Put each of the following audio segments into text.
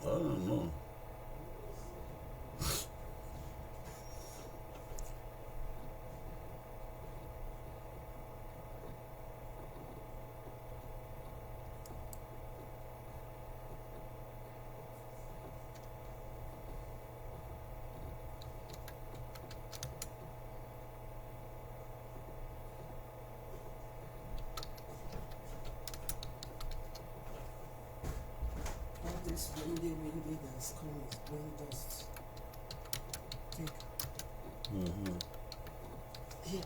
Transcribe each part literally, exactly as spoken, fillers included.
I don't know. All this windy, windy that's coming is blowing dust. Take. Mm-hmm. Yeah.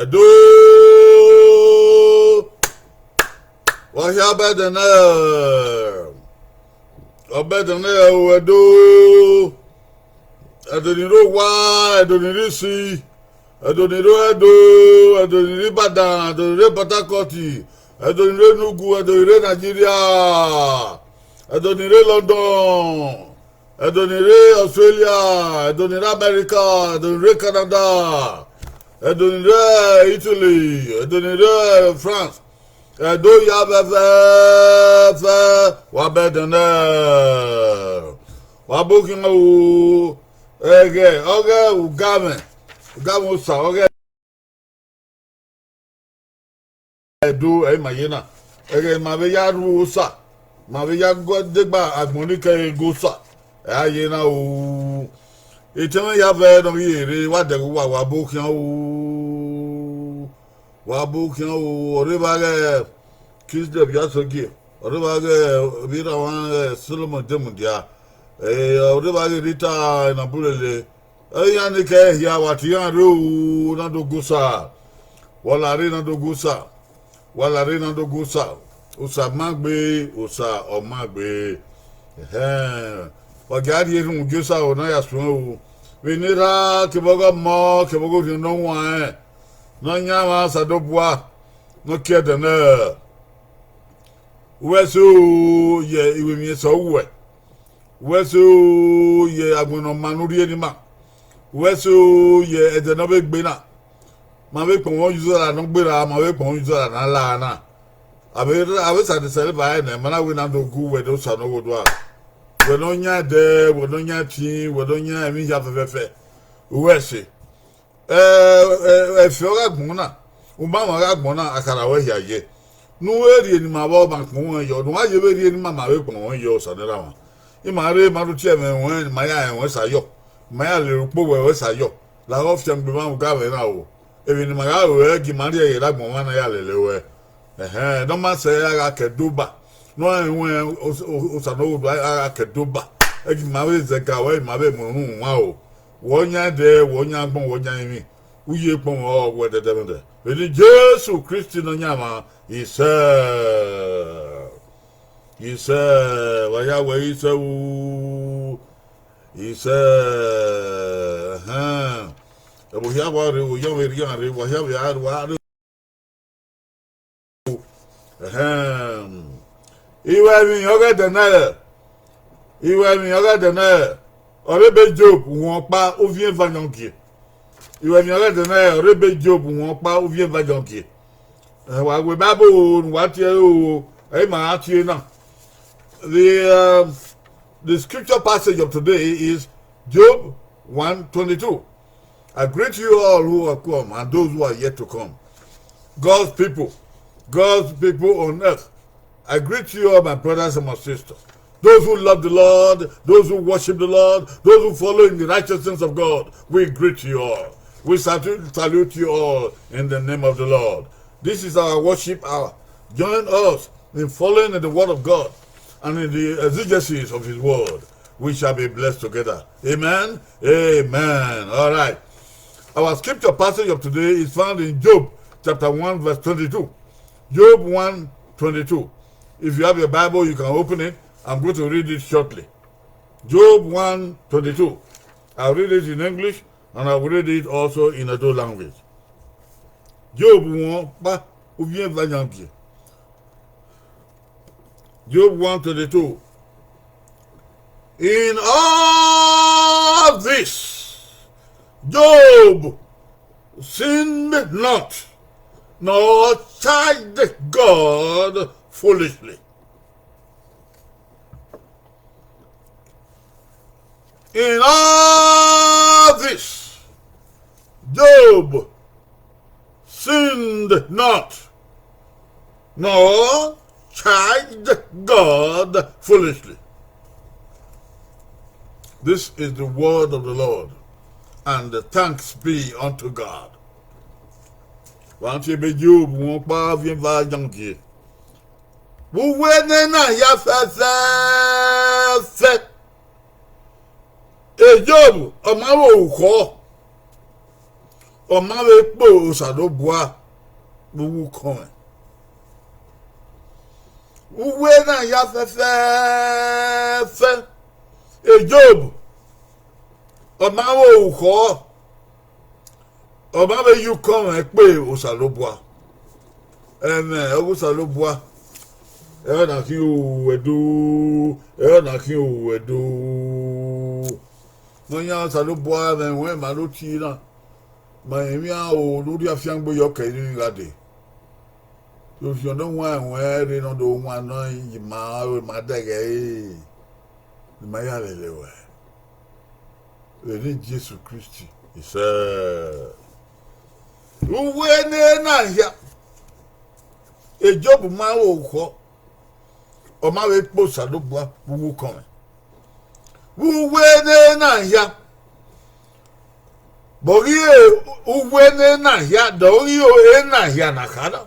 Ẹdo, wa hia ọbẹdẹnẹ, ọbẹdẹnẹ o Ẹdo, Ẹdo ni rre owa, Ẹdo ni rre isi, Ẹdo ni rre Ẹdo, Ẹdo ni rre Ibadan, Ẹdo ni rre Port Harcourt, Ẹdo ni rre Enugu, Ẹdo ni rre Nigeria, Ẹdo ni rre London, Ẹdo ni rre Australia, Ẹdo ni rre America, Ẹdo ni rre Canada, Ẹdo ni rre Italy, Ẹdo ni rre France, Ẹdo ya fẹfẹfẹ, wa ọbẹdẹnẹ, wa bu khian o, ẹghẹ ọghe ugamwẹ, ugamwẹ Osa ọghe Ẹdo, ẹ i ma ye na. Ẹghẹ ma vbe ya ru Osa, ma vbe ya gọ degba agbọn ni kẹ ego Osa, ẹ a ye na o. Etẹn mwẹ ya vẹ ne ọ ghi rre, wa dẹghe uwa, wa bu khian o, wa bu khian o. Ọre evba ghẹ Kislev ya sẹ gie, ọre evba ghẹ vbe ra wan Solomon Demudia, ọre evba ghẹ Rita Enabulele, iran ni kẹ hia, wa tie iran rre o, na do gu Osa. Wa la rre na do gu Osa, wa la rre na do gu Osa. Osa ma gbe, Osa ọ ma gbe. Ẹhẹn, wa gia rhie erhunmwu gie Osa o, na ya suẹn o. Vbene erha kevbe ọghe ọmọ kevbe ọghe orhiọn ne ọ huanrẹn, ne ọ yan mwa Osanobua, ne ọ kie ẹdẹ nẹ, uwẹ ẹse o, ye iwinna eso uwẹ, uwẹ ẹse o, ye agbọn ne ọ ma ne u rhie ne ima, uwẹ ẹse o, ye ẹdẹ ne ọ vbe gbe na. Ma vbe kpọnmwẹ use ọla ne ọ gberra, ma vbe kpọnmwẹ use ọla ne a la na. A vbe, a vbe sẹ ẹdẹ sẹ ẹre ba ẹre nẹ, ma na wẹ ne a do gu wẹ do sa ne ọ ghodua. Wẹ ne ọ yan ẹdẹ, wẹ ne ọ yan ẹtin, wẹ ne ọ yan emwi hia fẹfẹfẹ. Uwẹ ẹse. Ẹ, ẹ, ẹfe ọ gha gbọn na, umamwa gha gbọn na, a kha ra wẹ hia ye. Ne u vbe rhie ne ima vbe ma kpọnmwẹ yọ, ne uwa ye vbe rhie ne ima ma vbe kpọnmwẹ yọ, Osaneramwa. Ima rre, ma do tie ẹmwẹ ruẹn, ne ima ya rẹn ruẹn sa yọ, ne ima ya lele ukpo wẹ ruẹn sa yọ, lahọ fiangbe emwa vbe uga mwẹ na o. Emwi ne ima gha ru ẹre, gie ima rhie ẹre rre agbọn mwa na ya lele ruẹ. Ẹhẹn, ne ọ ma sẹ a gha ke Ẹdoba, ne ọ rẹn ruẹn Osa ne ọ ghodua a gha ke Ẹdoba, ẹ gie ima vbe zẹga ruẹ, ima vbe mu unu wan o. Wẹ ọ yan ẹdẹ, wẹ ọ yan agbọn, wẹ ọ yan emwi, u ye kpọnmwẹ ọghe uwẹ dẹdẹmwẹdẹ. Vbene Jesu Kristi Nọyaẹnmwa, isẹ, isẹ, wa ya wẹ isẹ ru, isẹ, ẹhẹn. Ẹvbo hia wa rre, vbe oyọnmwẹ erriọ rre, wa hia vbe a rre, wa rre. Ẹhẹn. Iwẹ emwi ọghe ẹdẹ nẹ, iwẹ emwi ọghe ẹdẹ nẹ, ọre ebe Job uhunmwu ọkpa uviẹn eva yọn gie. Iwẹ emwi ọghe ẹdẹ nẹ, ọre ebe Job uhunmwu ọkpa uviẹn eva yọn gie. Ẹ, wa wẹ Bible o, ne uwa tie ẹre o, ẹ i ma a tie na. The, um, the scripture passage of today is Job one twenty-two. I greet you all who are come and those who are yet to come. God's people, God's people on earth, I greet you all, my brothers and my sisters. Those who love the Lord, those who worship the Lord, those who follow in the righteousness of God, we greet you all. We salute, salute you all in the name of the Lord. This is our worship hour. Join us in following in the word of God and in the exegesis of his word. We shall be blessed together. Amen. Amen. All right. Our scripture passage of today is found in Job chapter one, verse twenty-two. Job one twenty-two. If you have your Bible, you can open it. I'm going to read it shortly. Job one twenty-two. I'll read it in English and I will read it also in Edo language. Job uhunmwu ọkpa uviẹn eva yọn gie. Job one twenty-two. In all this, Job sinned not, nor charged God foolishly. In all this, Job sinned not, nor charged God foolishly. This is the word of the Lord, and thanks be unto God. Wa tie ebe Job uhunmwu ọkpa uviẹn eva yọn gie. Vbe uwu ene na hia fẹfẹfẹ, Job, ọ ma vbe orukhọ, ọ ma vbe kpe Osanobua vbe uwu ukọnmwẹ. Vbe uwu ene na hia fẹfẹfẹ, Job, ọ ma vbe orukhọ, ọ ma vbe ye ukọnmwẹ kpe Osanobua. Ẹmwẹ ọghe Osanobua, ẹre na khin ru ẹdo, ẹre na khin ru ẹdo. Ne ọ yan Osanobua mwẹ ruẹn ma ne oti na, ma emwi aro ne u rhie afiangbe yọ kẹ emwi gha dee. Ofiọn ne ọ wan ẹwẹn rre ne ọ do wan nọ yi ma aro ma dẹghe ẹre, ne ima ya lele ruẹ. Vbe eni Jesu Kristi, isẹ. Vbe uwu ene na hia, Job ma vbe orukhọ, ọ ma vbe kpe Osanobua vbe uwu ukọnmwẹ. Vbe uwu ene na hia, vbe ọ ghi re uwu ene na hia, dẹ ọ ghi re ena hia na kha na.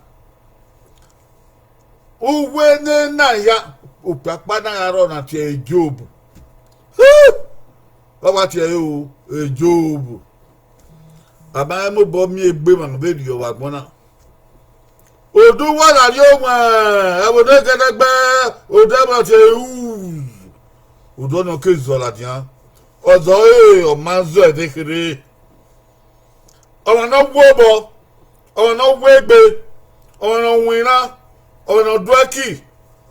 Uwu ene na hia, okpia ọkpa na gha rrọọ na tie ẹre Job. Ọ wa tie ẹre o, Job. A ma mobọ miẹn egbe emwa vberriọ vbe agbọn na. Odu wa na rrie owan, ẹvbo ne gẹdẹgbẹ, odẹ ma tie ẹre u. Odu ọnii ọ ke zọ ladian. Ọ zọ ẹre, ọ ma zọ ẹre kherhe. Ọmwa ne ọ wu obọ, ọmwa ne ọ wu egbe, ọmwa ne ọ winna, ọmwa ne ọ du ẹki,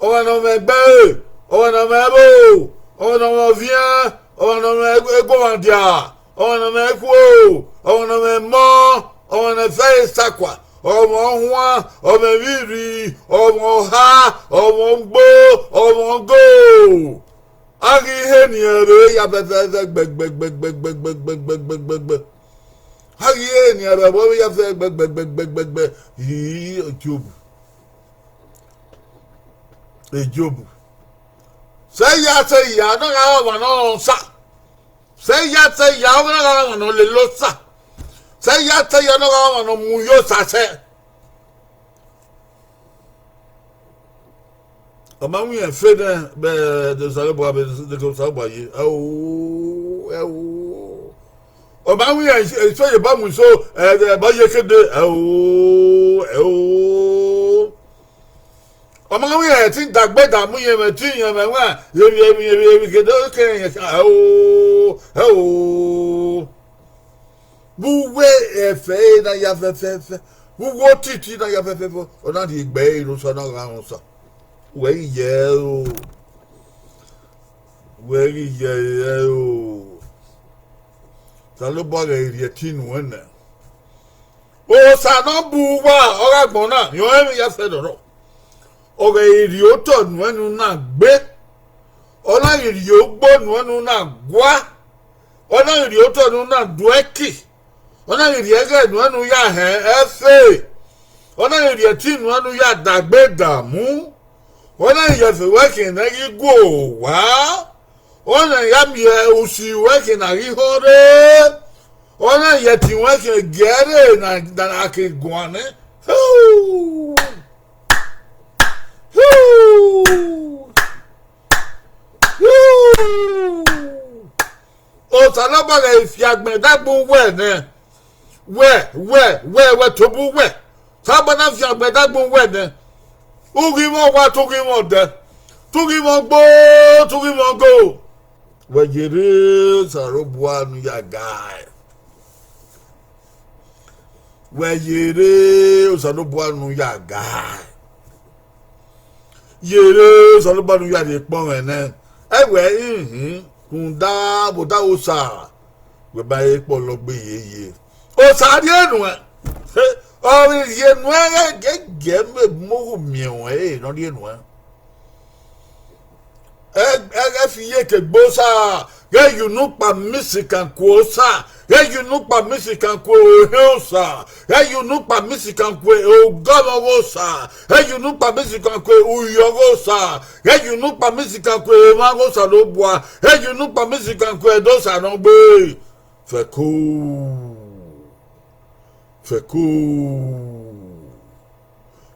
ọmwa ne ọ mwẹ ẹgbẹe, ọmwa ne ọ mwẹ ẹvbo, ọmwa ne ọ mwẹ ọviẹn, ọmwa ne ọ mwẹ eguọmwadia, ọmwa ne ọ mwẹ ikhuo, ọmwa ne ọ mwẹ emọ, Ọmwa ne ẹfe ẹre sakua, ọmwa ọhuan, ọmwa ẹmwẹ irri, ọmwa ọha, ọmwa ugbo, ọmwa ọgọ. A ghi he eniẹn vbe ya fẹfẹfẹ gbẹgbẹgbẹgbẹgbẹgbẹgbẹgbẹgbẹgbẹ. A ghi he eniẹn vbe ẹvbo ya fẹ gbẹgbẹgbẹgbẹgbẹ. Hi, Job. E Job. Sẹ ya sẹ ya, ọ na gha re ọmwa ne ọ rẹn osa. Sẹ ya sẹ ya, ọ na gha re ọmwa ne ọ lele osa. Sẹ ya sẹ ya, ọ na gha re ọmwa ne ọ mu ye osa sẹ. Ọ ma winna ẹfe nẹ, vbe de Osanobua, vbe de Osanobua ye. Ẹo, ẹo. Ọ ma winna iso ye ba mu iso, ẹ, ẹ, ba ye kede. Ẹo, ẹo. Ọ ma winna ẹtin dagbe damu ye mwẹ, ẹtin ye mwẹ wa, emwi, emwi, emwi, emwi kede, ke rẹn sa, ẹo, ẹo. Vbe uwu ẹfe ẹre na ya fẹfẹfẹ, vbe uwu otiti na ya fẹfẹfẹ, ọ na rhie egbe ẹre ne osa na gha rẹn osa. Wẹ ghi ye ẹre o, wẹ ghi ye ẹre o. Osanobua ghẹ rhie ẹtin nuẹn nẹ. Osa ne ọ bu uwa, ọ gha gbọn na, rẹn ọnrẹn vbe ya sẹ nọ rọ. Ọ ghẹ rhie otọ nuẹn ne u na gbe, ọ na ghi rhie ogbo nuẹn ne u na gua, ọ na ghi rhie otọ ne u na duẹki, ọ na ghi rhie ẹghẹ nuẹn ne u ya hẹn ẹfe, ọ na ghi rhie ẹtin nuẹn ne u ya dagbe damu, ọ na ghi ye ẹfe wẹ khian ne ẹ ghi gu owa, ọ na ya miẹn usi wẹ khian ne a ghi họn rre, ọ na ye ẹtin wẹ khian gie ẹre na, na, na ke guan nẹ. Hu! Hu! Hu! Osanobua ghẹ fi agbọn dagbọn uwẹ nẹ. Wẹ, wẹ, wẹ, wẹ tobọ uwẹ. Osanobua na fi agbọn dagbọn uwẹ nẹ. U ghi mwẹ owa, te u ghi mwẹ odẹ, te u ghi mwẹ ogbo, te u ghi mwẹ ogo. Wẹ yerre Osanobua ne u ya ga. Wẹ yerre Osanobua ne u ya ga. Yerre Osanobua ne u ya rhie ekpọnmwẹ nẹ. Ẹ wẹ ihin, rhunmwuda vbe odaro Osa, wẹ ma he kpọlọ gbe yeye. Osa rhie nuẹn. He, ọ ghi rhie nuẹn ghẹ gẹgẹ mu ohwo miẹn ruẹn ẹre ne ọ rhie nuẹn. Ẹ, ẹ, ghẹ fi iyeke gbe Osa, ghẹ ye unu kpa misikan ku Osa, ghẹ ye unu kpa misikan ku ohẹn Osa, ghẹ ye unu kpa misikan ku ogọmwẹ ọghe Osa, ghẹ ye unu kpa misikan ku uhi ọghe Osa, ghẹ ye unu kpa misikan ku emwa ọghe Osanobua, ghẹ ye unu kpa misikan ku ẹdẹ Osa ne ọ gbe. Fẹko. Fẹko.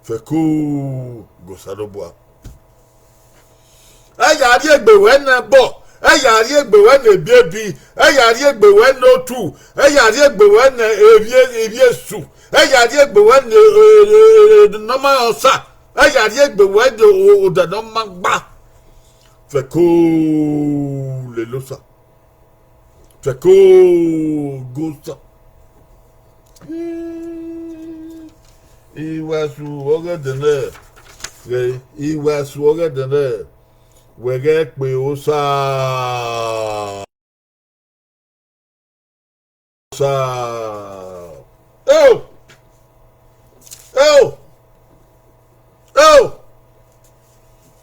Fẹko. Ghe Osanobua. Ẹ ya rhie egbe ruẹ ne ẹbọ, ẹ ya rhie egbe ruẹ ne ebiebi, ẹ ya rhie egbe ruẹ ne otu, ẹ ya rhie egbe ruẹ ne evbie, ivbi esu, ẹ ya rhie egbe ruẹ ne, e, e, e, ne ọ ma rẹn osa, ẹ ya rhie egbe ruẹ ne o, odẹ ne ọ ma gba. Fẹko lele Osa. Fẹko ghe Osa. Iwasu ọghe ẹdẹnẹ, ghẹ, iwasu ọghe ẹdẹnẹ, wẹ ghẹ kpe Osa. Osa. Oh! Oh! Oh!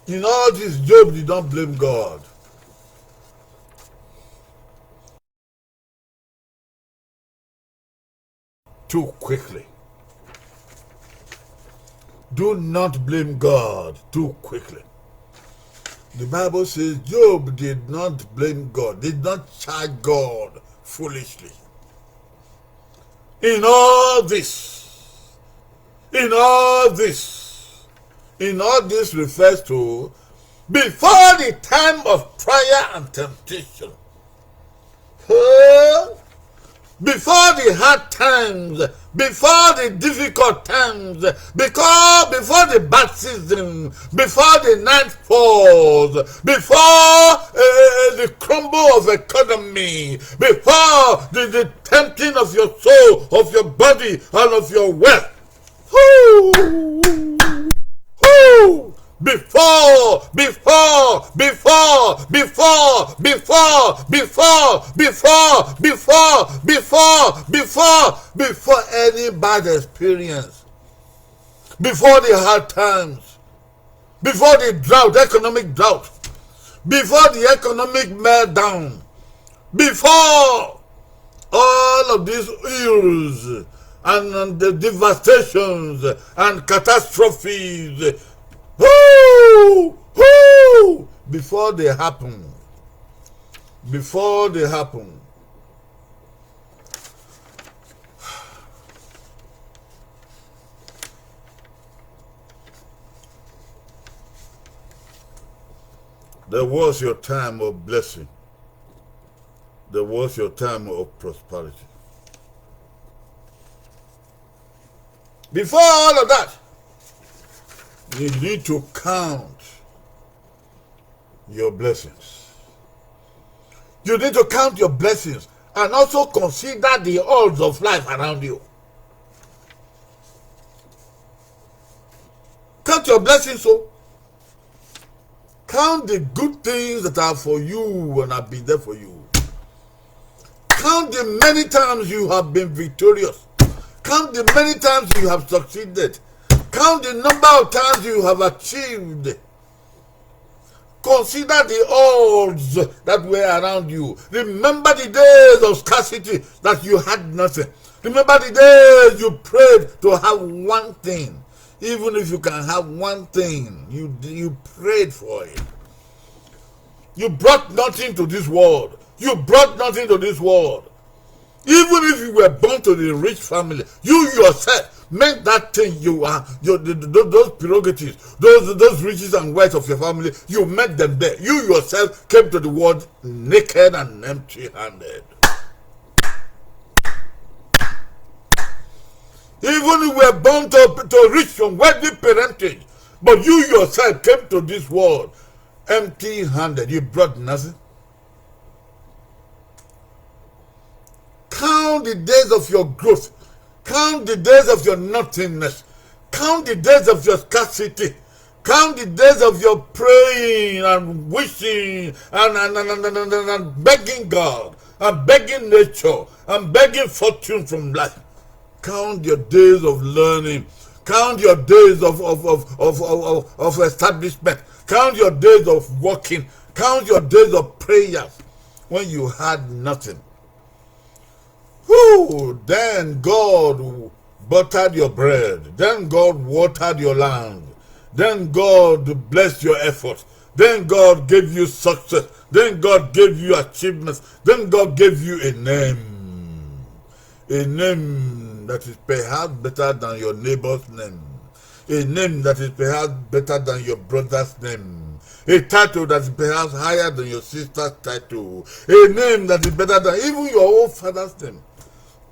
In all this, Job did not blame God. Too quickly. Do not blame God too quickly. The Bible says Job did not blame God, did not charge God foolishly. In all this, in all this, in all this refers to before the time of trial and temptation. Huh? Before the hard times, before the difficult times, because before the bad season, before the night falls, before, uh, the crumble of economy, before the, the tempting of your soul, of your body, and of your wealth. Whoo! Whoo! Before, before, before, before, before, before, before, before, before, before, before any bad experience, before the hard times, before the drought, economic drought, before the economic meltdown, before all of these ills and, and the devastations and catastrophes, whoo, whoo, before they happen, before they happen, there was your time of blessing. There was your time of prosperity. Before all of that, you need to count your blessings. You need to count your blessings and also consider the odds of life around you. Count your blessings, so count the good things that are for you and have been there for you. Count the many times you have been victorious. Count the many times you have succeeded. Count the number of times you have achieved. Consider the odds that were around you. Remember the days of scarcity that you had nothing. Remember the days you prayed to have one thing. Even if you can have one thing, you, you prayed for it. You brought nothing to this world. You brought nothing to this world. Even if you were born to the rich family, you yourself made that thing you are, your, the, the, those prerogatives, those, those riches and wealth of your family, you made them there. You yourself came to the world naked and empty-handed. Even if you were born to, to rich and wealthy parentage, but you yourself came to this world empty-handed. You brought nothing. Count the days of your growth. Count the days of your nothingness. Count the days of your scarcity. Count the days of your praying and wishing and, and, and, and, and, and, and begging God and begging nature and begging fortune from life. Count your days of learning. Count your days of, of, of, of, of, of, of establishment. Count your days of working. Count your days of prayers when you had nothing. Whew, then God buttered your bread. Then God watered your land. Then God blessed your effort. Then God gave you success. Then God gave you achievements. Then God gave you a name. A name that is perhaps better than your neighbor's name. A name that is perhaps better than your brother's name. A title that is perhaps higher than your sister's title. A name that is better than even your own father's name.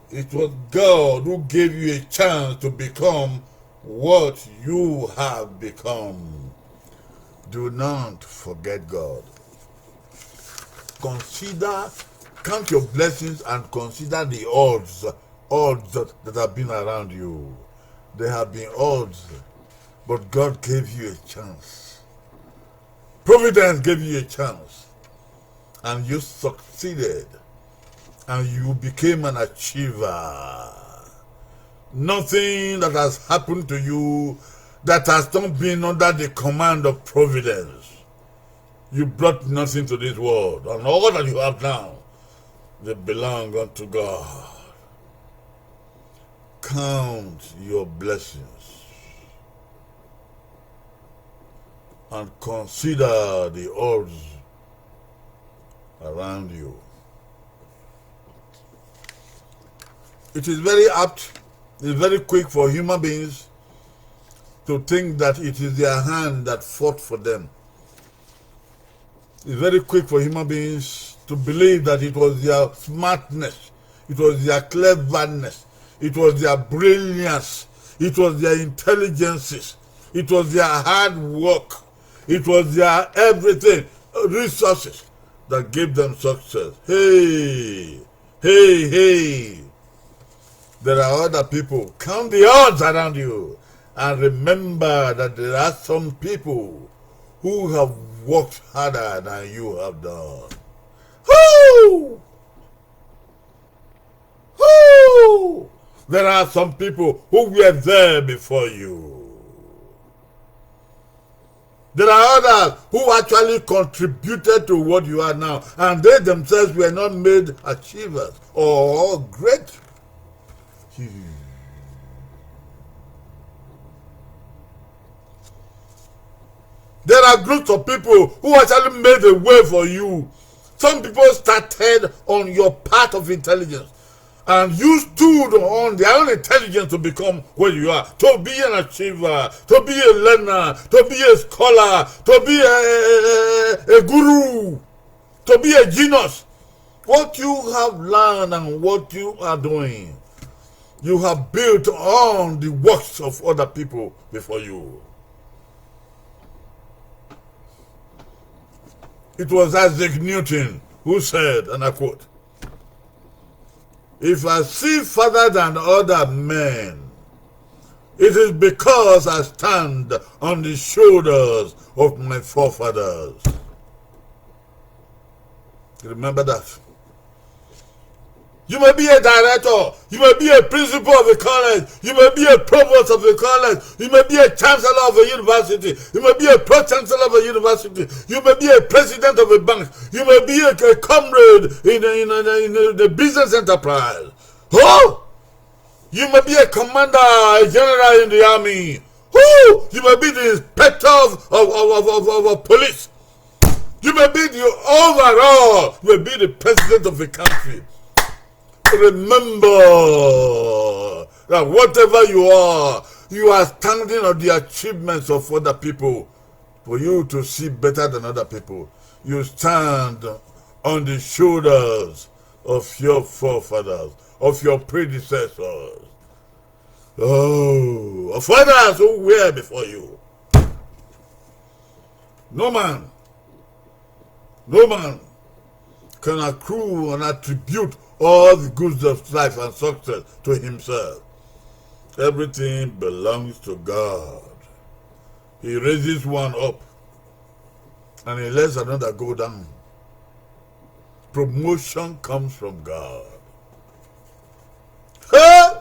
It was God who gave you a chance to become what you have become. Do not forget God. Consider, count your blessings and consider the odds, odds that, that have been around you. There have been odds, but God gave you a chance. Providence gave you a chance, and you succeeded, and you became an achiever. Nothing that has happened to you that has not been under the command of Providence. You brought nothing to this world, and all that you have now, they belong unto God. Count your blessings and consider the odds around you. It is very apt, it's very quick for human beings to think that it is their hand that fought for them. It's very quick for human beings to believe that it was their smartness, it was their cleverness, it was their brilliance, it was their intelligences, it was their hard work, it was their everything, resources that gave them success. Hey, hey, hey. There are other people. Count the odds around you. And remember that there are some people who have worked harder than you have done. Who? Who? There are some people who were there before you. There are others who actually contributed to what you are now, and they themselves were not made achievers or great. There are groups of people who actually made a way for you. Some people started on your path of intelligence, and you stood on their own intelligence to become what you are, to be an achiever, to be a learner, to be a scholar, to be a, a, a, a guru, to be a genius. What you have learned and what you are doing, you have built on the works of other people before you. It was Isaac Newton who said, and I quote, "If I see farther than other men, it is because I stand on the shoulders of my forefathers." Remember that. You may be a director, you may be a principal of a college, you may be a provost of a college, you may be a chancellor of a university, you may be a pro chancellor of a university, you may be a president of a bank, you may be a, a comrade in a, in a, in a, in a business enterprise. Oh! You may be a commander, a general in the army. Who? You may be the inspector of, of, of, of, of, of police. You may be the overall, you may be the president of the country. Remember that whatever you are, you are standing on the achievements of other people. For you to see better than other people, you stand on the shoulders of your forefathers, of your predecessors. Oh, of others who were before you. No man, no man can accrue and attribute all the goods of life and success to himself. Everything belongs to God. He raises one up and he lets another go down. Promotion comes from God. Hey!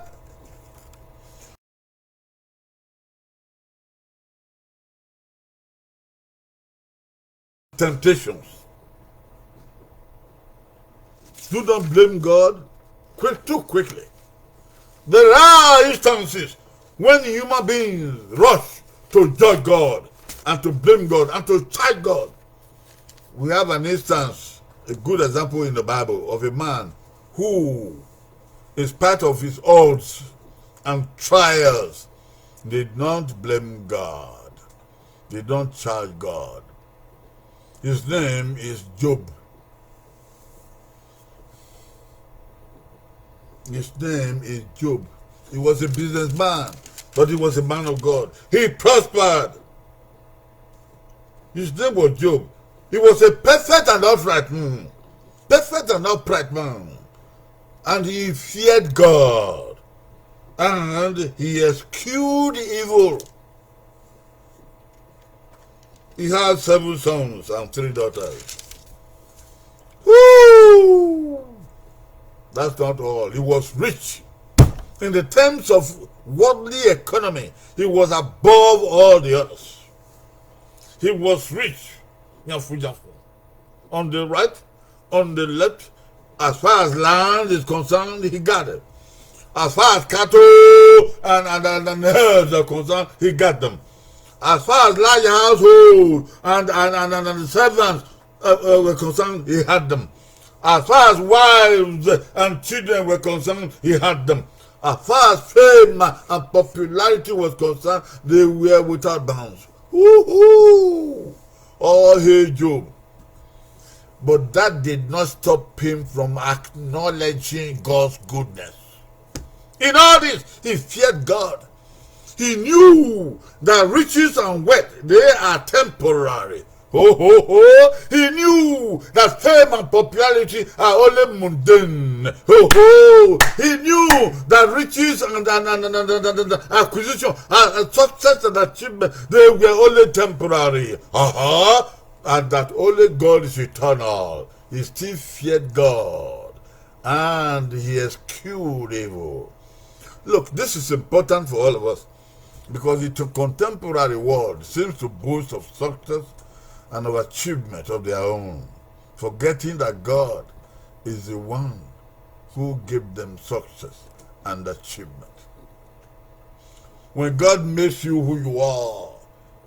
Temptations. Do not blame God quick, too quickly. There are instances when human beings rush to judge God and to blame God and to charge God. We have an instance, a good example in the Bible of a man who, in spite of his odds and trials, did not blame God. They don't charge God. His name is Job. His name is Job. He was a businessman, but he was a man of God. He prospered. His name was Job. He was a perfect and upright man. Perfect and upright man. And he feared God. And he eschewed evil. He had seven sons and three daughters. Woo! That's not all. He was rich. In the terms of worldly economy, he was above all the others. He was rich. Yafu, yafu. On the right, on the left, as far as land is concerned, he got it. As far as cattle and, and, and, and herds are concerned, he got them. As far as large household and, and, and, and, and servants, uh, uh, were concerned, he had them. As far as wives and children were concerned, he had them. As far as fame and popularity was concerned, they were without bounds. Woohoo! All hail Job. But that did not stop him from acknowledging God's goodness. In all this, he feared God. He knew that riches and wealth, they are temporary. Ho, ho, ho! He knew that fame and popularity are only mundane. Ho, ho! He knew that riches and, and, and, and, and, and, and, and acquisition and, and success and achievement, they were only temporary. Uh-huh. And that only God is eternal. He still feared God and he eschewed evil. Look, this is important for all of us because the contemporary world seems to boast of success and of achievement of their own, forgetting that God is the one who gave them success and achievement. When God makes you who you are,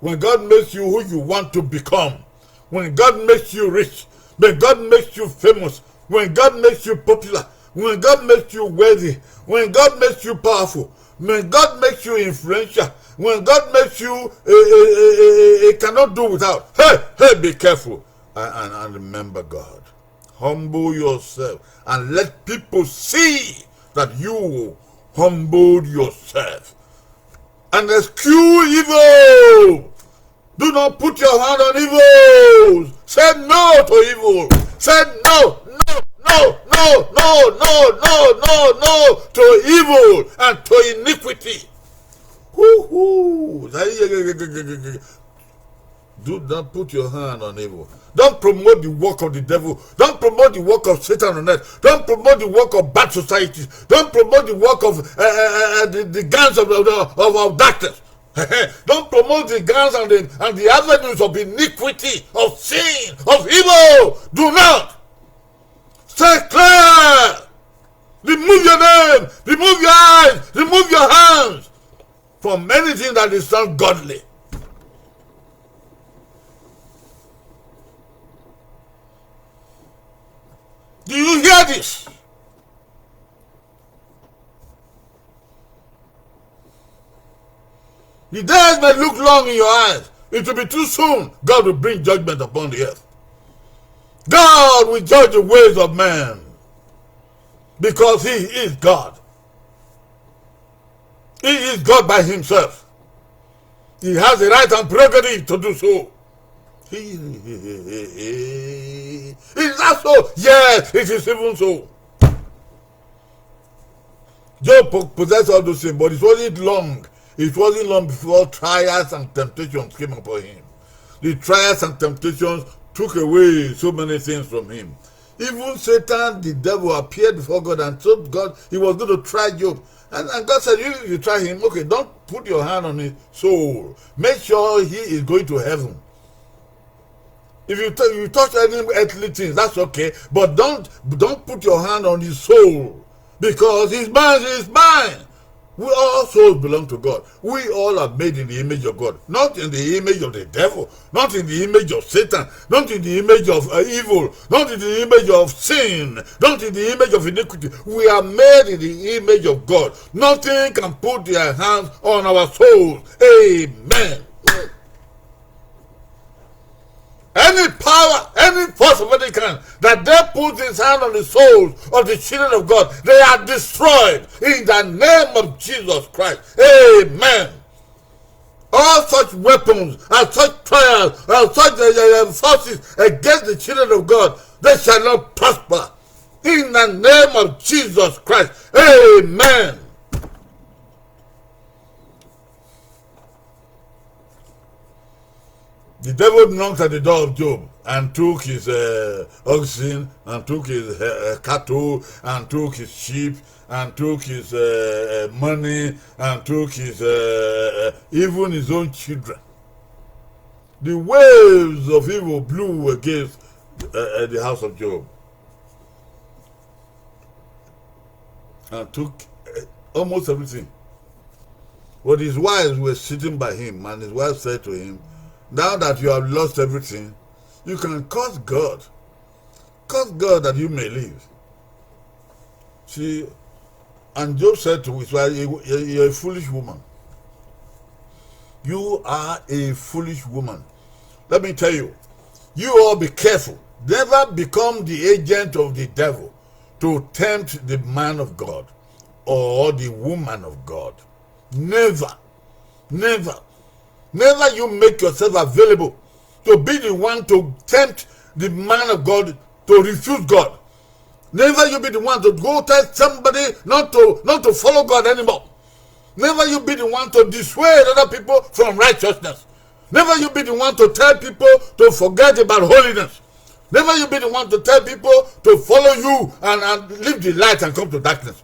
when God makes you who you want to become, when God makes you rich, when God makes you famous, when God makes you popular, when God makes you wealthy, when God makes you powerful, when God makes you influential, when God makes you a, a, a, a, a, a cannot do without, hey, hey, be careful and, and, and remember God. Humble yourself and let people see that you humbled yourself. And eschew evil. Do not put your hand on evil. Say no to evil. Say no, no, no, no, no, no, no, no, no to evil and to iniquity. Hoo, hoo. Do not put your hand on evil. Don't promote the work of the devil. Don't promote the work of Satan on earth. Don't promote the work of bad societies. Don't promote the work of uh, uh, uh, the, the gangs of, of, of, of darkness. Don't promote the gangs and the, and the avenues of iniquity, of sin, of evil. Do not. Stay clear. Remove your name. Remove your eyes. Remove your hands from anything that is not godly. Do you hear this? The days may look long in your eyes. It will be too soon. God will bring judgment upon the earth. God will judge the ways of men because he is God. He is God by himself. He has the right and prerogative to do so. He, is that so? Yes, it is even so. Job po-, possessed all those things, but it wasn't long. It wasn't long before trials and temptations came upon him. The trials and temptations took away so many things from him. Even Satan, the devil, appeared before God and told God he was going to try Job. And, and God said, "You, you try him, okay, don't put your hand on his soul. Make sure he is going to heaven." If you, t-, you touch any earthly things, that's okay, but don't, don't put your hand on his soul, because his mind is mine. We all souls belong to God. We all are made in the image of God, not in the image of the devil, not in the image of Satan, not in the image of uh, evil, not in the image of sin, not in the image of iniquity. We are made in the image of God. Nothing can put their hands on our souls. Amen. Any power, any force of any kind that they put his hand on the souls of the children of God, they are destroyed in the name of Jesus Christ. Amen. All such weapons and such trials and such uh, uh, forces against the children of God, they shall not prosper in the name of Jesus Christ. Amen. The devil knocked at the door of Job and took his uh, oxen and took his uh, cattle and took his sheep and took his uh, money and took his uh, even his own children. The waves of evil blew against uh, the house of Job and took uh, almost everything. But his wives were sitting by him, and his wife said to him, "Now that you have lost everything, you can curse God. Curse God that you may live." See, and Job said to his wife, "You, you, you're a foolish woman. You are a foolish woman." Let me tell you, you all be careful. Never become the agent of the devil to tempt the man of God or the woman of God. Never. Never. Never you make yourself available to be the one to tempt the man of God to refuse God. Never you be the one to go tell somebody not to, not to follow God anymore. Never you be the one to dissuade other people from righteousness. Never you be the one to tell people to forget about holiness. Never you be the one to tell people to follow you and, and leave the light and come to darkness.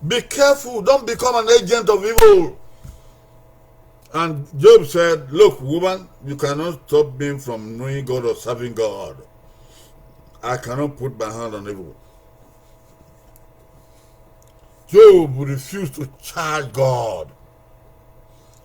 Be careful. Don't become an agent of evil. And Job said, "Look, woman, you cannot stop me from knowing God or serving God. I cannot put my hand on evil." Job refused to charge God.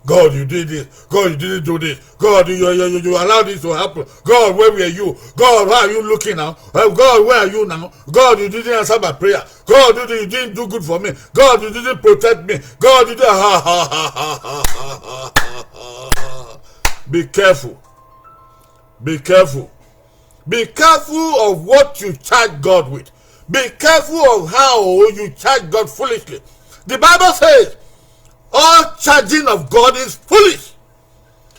"God, you did this. God, you didn't do this. God, you, you, you, you allowed this to happen. God, where were you? God, how are you looking now? Uh, God, where are you now? God, you didn't answer my prayer. God, you, you didn't do good for me. God, you didn't protect me. God, you did," ha, ha, ha. Be careful. Be careful. Be careful of what you charge God with. Be careful of how you charge God foolishly. The Bible says, "All charging of God is foolish."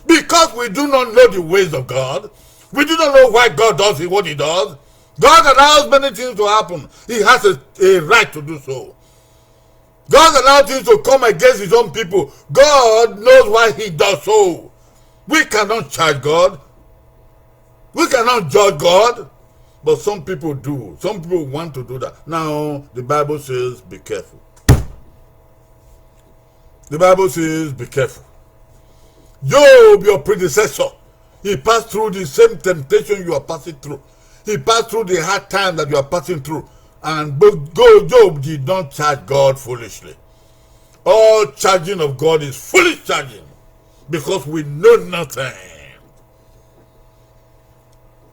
Because we do not know the ways of God. We do not know why God does what he does. God allows many things to happen. He has a, a right to do so. God allows things to come against his own people. God knows why he does so. We cannot charge God. We cannot judge God. But some people do. Some people want to do that. Now, the Bible says, "Be careful." The Bible says, "Be careful." Job, your predecessor, he passed through the same temptation you are passing through. He passed through the hard time that you are passing through. And Bo-, Go-, Job did not charge God foolishly. All charging of God is foolish charging, because we know nothing.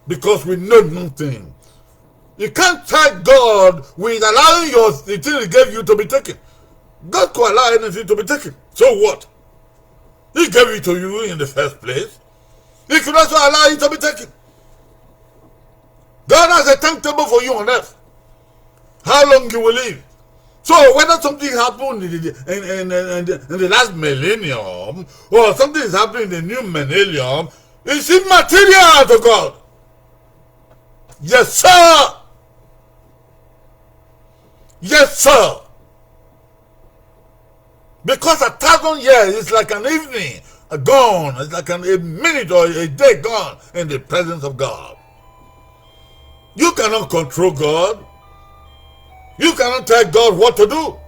Because we know nothing. You can't charge God with allowing your, the thing he gave you to be taken. God could allow anything to be taken. So what? He gave it to you in the first place. He could also allow it to be taken. God has a timetable for you on earth. How long you will live. So whether something happened in the, in, in, in, in the last millennium or something is happening in the new millennium, it's immaterial to God. Yes, sir. Yes, sir. Because a thousand years is like an evening gone, it's like an, a minute or a day gone in the presence of God. You cannot control God. You cannot tell God what to do.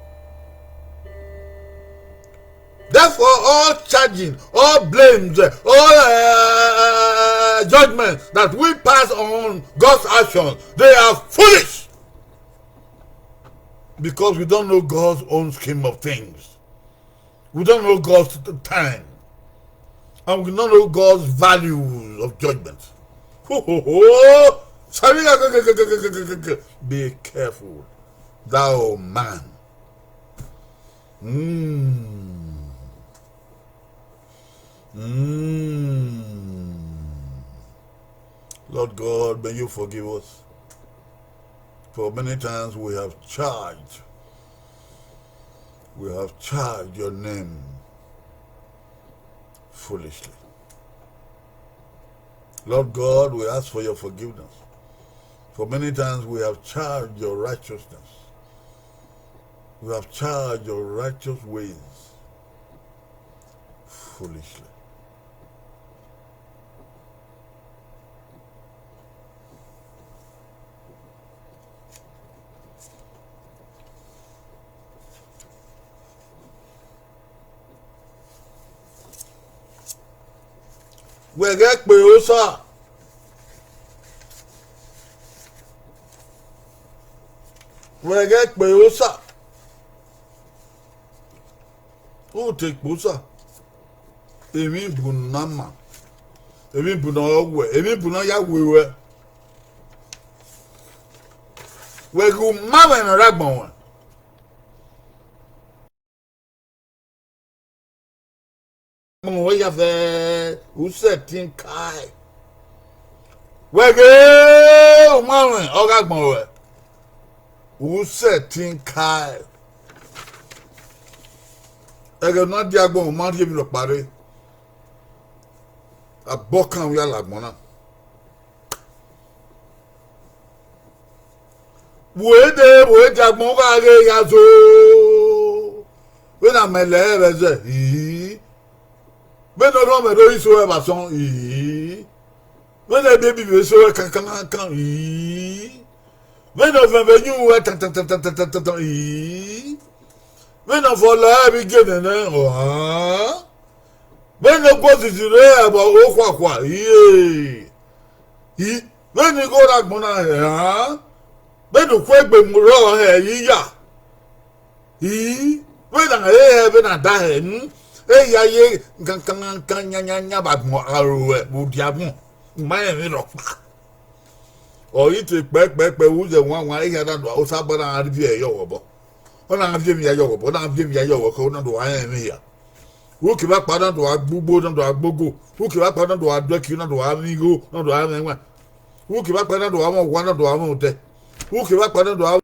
Therefore, all charging, all blames, all, uh, judgments that we pass on God's actions, they are foolish. Because we don't know God's own scheme of things. We don't know God's t-, time. And we don't know God's values of judgment. Ho, ho, ho. Be careful, thou man. Mm. Mm. Lord God, may you forgive us. For many times we have charged, we have charged your name foolishly. Lord God, we ask for your forgiveness. For many times we have charged your righteousness. We have charged your righteous ways foolishly. Wẹ ghẹ kpe Osa. Wẹ ghẹ kpe Osa. U te kpe Osa. Emwi bu ne a ma, emwi bu ne ọ wẹ, emwi bu ne a ya we ruẹ. Wẹ ghe u ma mwẹ ne ọ rre agbọn ruẹ. Agbọn ruẹ ya vẹ, u sẹtin kae. Wẹ ghe u ma mwẹ ọ gha agbọn ruẹ, u sẹtin kae. Ẹghẹ ne a dia agbọn, u ma rhie emwi rhọkpa rre. Abọkan u ya la agbọn na. Vbe dee, vbe diagbọn gha ghe ya zo. Vbene amẹ lẹ ẹre vbe ẹzẹ, ii. Vbene orhọnmwẹ do iso ẹvba sọn, ii. Vbene ebiebi vbe iso ẹre kankankan, ii. Vbene ọvẹn vbe yin uwẹ tantantantantan, ii. Vbene ọvọlọ ẹre vbe igie nẹnẹ, ọhan. Vbene ogu ozizi rre ẹvbo okhuakhua, ii. Ii. Vbene igho rre agbọn na hẹ, ọhan. Vbene ukhuegbe mu rrọọ hẹ iya. Ii, vbene a he hẹ vbene a da hẹ, hmm, eya ye kankankan yanyanya vbe agbọn aro vbe udia agbọn, u ma rẹn emwi rhọkpa. Ọ ghi te kpẹkpẹkpẹ, vbe uzẹ wanwan, ehia na do, Osanobua na gha viẹ ye ọghọbọ. Ọ na gha viẹ emwi ya ye ọghọbọ, ọ na gha viẹ emwi ya ye ọghọbọ, ọ na do gha rẹn emwi hia. Ukevbe akpa na do gha gbe ugbo, na do gha gbe ogo. Ukevbe akpa na do gha do ẹki, na do gha mwẹ igho, na do gha mwẹ ẹwaẹn. Ukevbe akpa na do gha mwẹ owa, na do gha mwẹ odẹ. Ukevbe akpa na do gha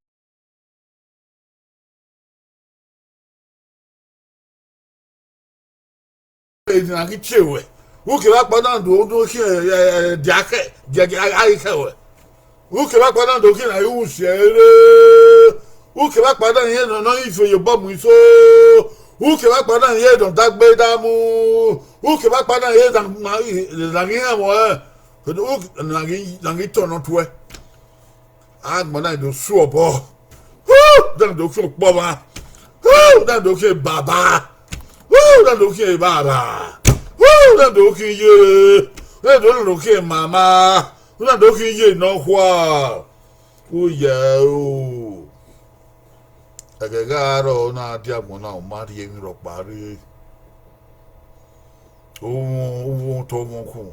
Eni na ghi tie ruẹ. Ukevbe akpa na do, do khian, eh, eh, dia khẹ, dia, dia, a ghi khẹ ruẹ. Ukevbe akpa na do khian na i ru usiẹ ere. Ukevbe akpa na rẹn nọ, nọ ife ye obọ mu iso. Ukevbe akpa na rẹn nọ dagbe damu. Ukevbe akpa na rẹn na, na, na ghi hẹn vbọ, eh. Uk-, na ghi, na ghi tọn nọ tuẹ. Agbọn na do su obọ. Hu! Na do khian okpọmwa. Hu! Na do khian baba. Hu! Na do khian baba. Hu! Na do khian iye. Na do, na do khian mama. Na do khian iye nọkhua. Uye o. Ẹghẹ gha rrọọ na dia agbọn na, u ma rhie emwi rhọkpa rre. Uvọn, uvọn otọ uvọn khu.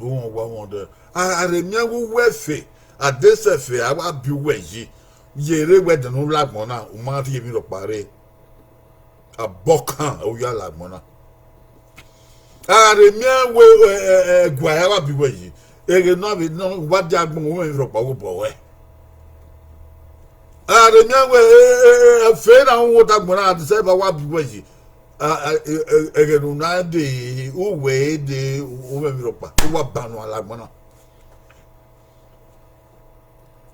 Uvọn wa uvọn dẹ. A, a rhe miẹn vbe uwu ẹfe, a de sẹ ẹfe, a wa biẹ uwẹ yi. Ye rre wẹ ẹdẹ ne u la agbọn na, u ma rhie emwi rhọkpa rre. Abọkan u ya la agbọn na. A gha rhe miẹn wẹ, ẹ, ẹ, ẹ, ẹguae a wa biẹ uwẹ yi. Eghe ne a vbe nọ, u wa dia agbọn, u mwẹ emwi rhọkpa vbe obọ ruẹ. A gha rhe miẹn wẹ, ẹ, ẹ, ẹ, ẹfe na u wota agbọn na, a de sẹ ẹfe a wa biẹ uwẹ yi. A, a, ẹ, ẹ, ẹghẹ ne u na dee, u wẹ dee, u mwẹ emwi rhọkpa, u wa bannọ la agbọn na.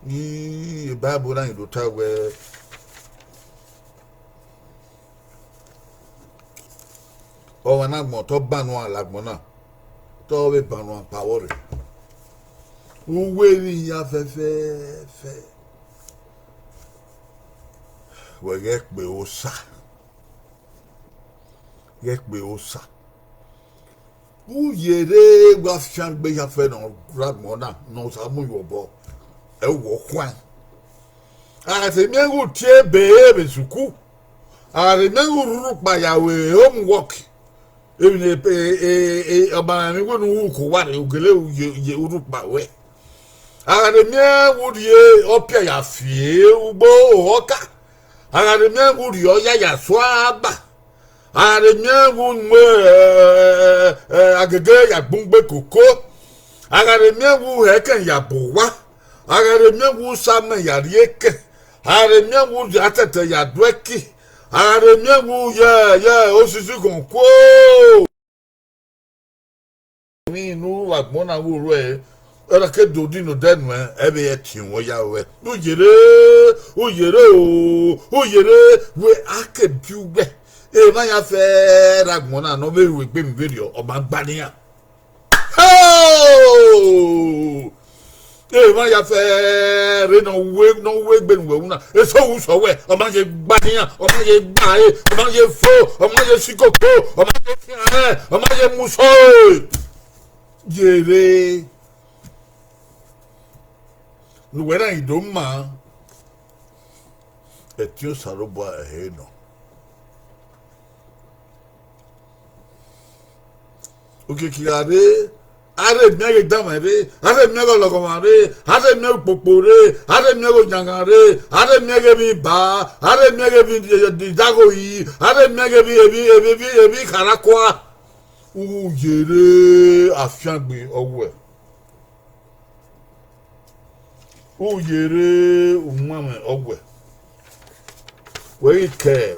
I, Bible na rẹn do ta wẹẹ, ọmwa ne agbọn te ọ bannọ la agbọn na, te ọ vbe bannọ kpao rre. Uwu emwi hia fẹfẹfẹ. Wẹ ghẹ kpe Osa. Ghẹ kpe Osa. U ye rre wa fiangbe ya fẹ ne ọ rre agbọn na, ne Osa mu ye obọ, ẹ wọ khuan. A gha te miẹn ghe u tie ebe vbe suku, a gha te miẹn ghe u rhurhu kpa ya ru homework, emwi ne, e, e, e, ọmwa mwẹ wẹ ne u ru ko uwa rre, u gele ye, ye urhukpa ruẹ. A gha te miẹn ghe u rhie ọpia ya fi ugbo ohọ ọka, a gha te miẹn ghe u rhie ọya ya sua ba. A gha rhe miẹn vbe unu, ẹ, ẹ, agege ya gbun gbe koko, a gha rhe miẹn vbe uhẹkẹn ya bu owa, a gha rhe miẹn vbe usamẹ ya rrie ekẹn, a gha rhe miẹn vbe udia tẹtẹ ya du ẹki, a gha rhe miẹn vbe uyẹ, yẹ osisi khọn kuo. Emwi ne u ru vbe agbọn na vbe orhu ẹre, ọ na ke do di ne odẹ nuẹn, ẹ vbe rẹn tie ruẹn ya ruẹ. U yere, u yere o, u yere, wẹ a ke biẹ uwẹ. Emwa ya fẹ rre agbọn na ne ọ vbe ru egbe emwi vberriọ, ọ ma gba ne iran. Ho! Emwa ya fẹ rre ne ọ wu, ne ọ wu egbe ne uwẹ ru na, eso ru sẹ uwẹ, ọ ma ye gba ne iran, ọ ma ye gba ẹre, ọ ma ye fo, ọ ma ye sikoko, ọ ma ye khian rẹn, ọ ma ye mu sẹ ọre. Yere ne uwẹ na ghi do maa, ẹtin Osanobua ẹre nọ. Okiekie gha rre, a rhe miẹn ghe danmwẹ rre, a rhe miẹn ghe ọlọghọmwa rre, a rhe miẹn ghe ukpokpo rre, a rhe miẹn ghe oyanghan rre, a rhe miẹn ghe emwi ba, a rhe miẹn ghe emwi idaghoyi, a rhe miẹn ghe emwi, emwi, emwi, emwi, emwi ikharakua. U yere afiangbe ọghuẹ. U yere umamwẹ ọghuẹ. Wẹ ghi ke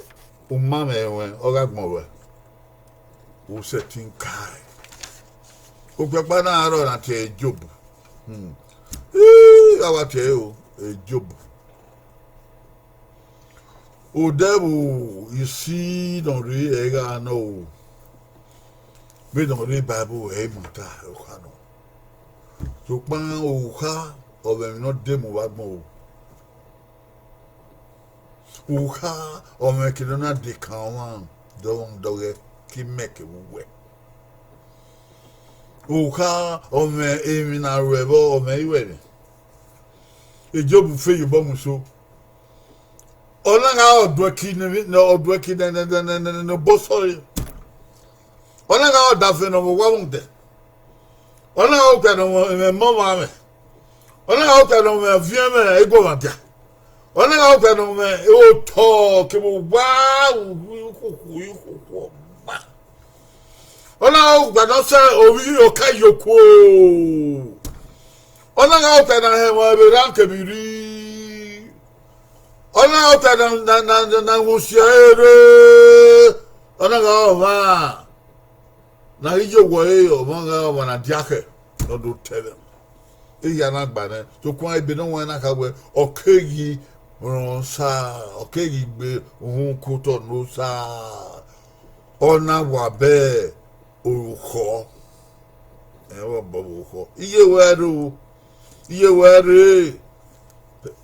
umamwẹ ruẹn, ọ gha gbọn ruẹ. U sẹtin kae. Okpia ọkpa na rrọọ na tie Job. Hmm. Ii, a wa tie ẹre o. Job. Odẹ vbe isi ne ọ rre ẹgha nọ o, vbene ọ rre Bible ẹ i ma ta okha nọ. Sokpan okha ọ mwẹ emwi ne ọ de mu vbe agbọn o. Okha ọ mwẹ kene ọ na dekan ọmwa dọghọ dọghọ ke imẹ kevbe uwẹ. Okha ọ mwẹ emwi ne a ru ẹvbo ọ mwẹ iruẹmwi. Job fe ye obọ mu eso. Ọ na gha re ọduẹki ne emwi, ọduẹki ne, ne, ne, ne, ne, ne obọ sọre. Ọ na gha re ọdafẹn ne ọ vbe owa rhunmwuda. Ọ na gha re okpia ne ọ mwẹ emọ ọmwa mwẹ. Ọ na gha re okpia ne ọ mwẹ aviẹn mwẹ eguọmwadia. Ọ na gha re okpia ne ọ mwẹ otọ kevbe owa ukhukhu, ukhukhu ọgba. Ọ na gha re okpia ne ọ sẹ ovbi oka yokuo. Ọ na gha re okpia ne a hẹ emwa vbe erhan kevbe irri. Ọ na gha re okpia ne, ne, ne, ne, ne a mwẹ usi ẹre rre. Ọ na gha re ọmwa ne a ghi ye owẹ ẹre, ọmwa gha re ọmwa ne a diakhẹ ne ọ do tẹ ẹmwẹ. Ehia na gba nẹ, sokpan ebe ne ọ wan na kha wẹẹ, ọ keghi rẹn Osa, ọ keghi gbe uhunmwu ke otọ ne Osa, ọ na wa bẹ orukhọ, ẹ, ọ bọ vbe orukhọ. Iye wẹ rre o, iye wẹ rre.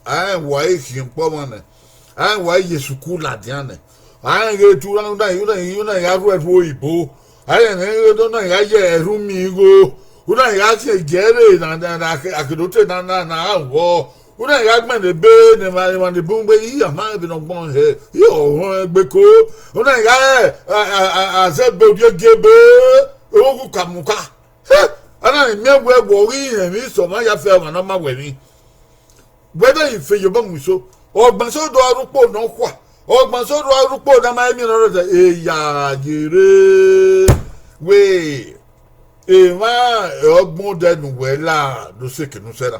A rẹn wa i khian ọkpọ ọmwa nẹ, a rẹn wa i ye sukuru ladian nẹ, a rẹn ghe te u na, u na, u na, u na gha rhuẹ ẹrhu oyibo, a rẹn ghe te u na gha ye ẹrhu miẹn igho, u na gha tie igiẹ rre na, na, na, akedote na, na, na, a wọ, u na gha gbẹn ne ebe ne emwa, emwa ne bun gbe, I ya ma ebe ne ọ gbọn hẹ, I ọrọnrọn egbeko, u na gha, a, a, a, a zẹ ebe, orhiọn gie ebe, oghughu ka mu ka. He, a na miẹn wẹẹ wẹ ọ ghi rẹn emwi sẹ ọmwa ya fẹ ọmwa ne ọ ma wẹ emwi. Wẹ na ghi fe ye obọ mu eso, ọgbẹn eso do a rre ukpo ne ọ khua, ọgbẹn eso do a rre ukpo ne a ma miẹn ne ọ rre, eya yerre. Wẹ, emwa ọgbọn odẹ ne uwẹ la do sẹ eke ne u sẹ na.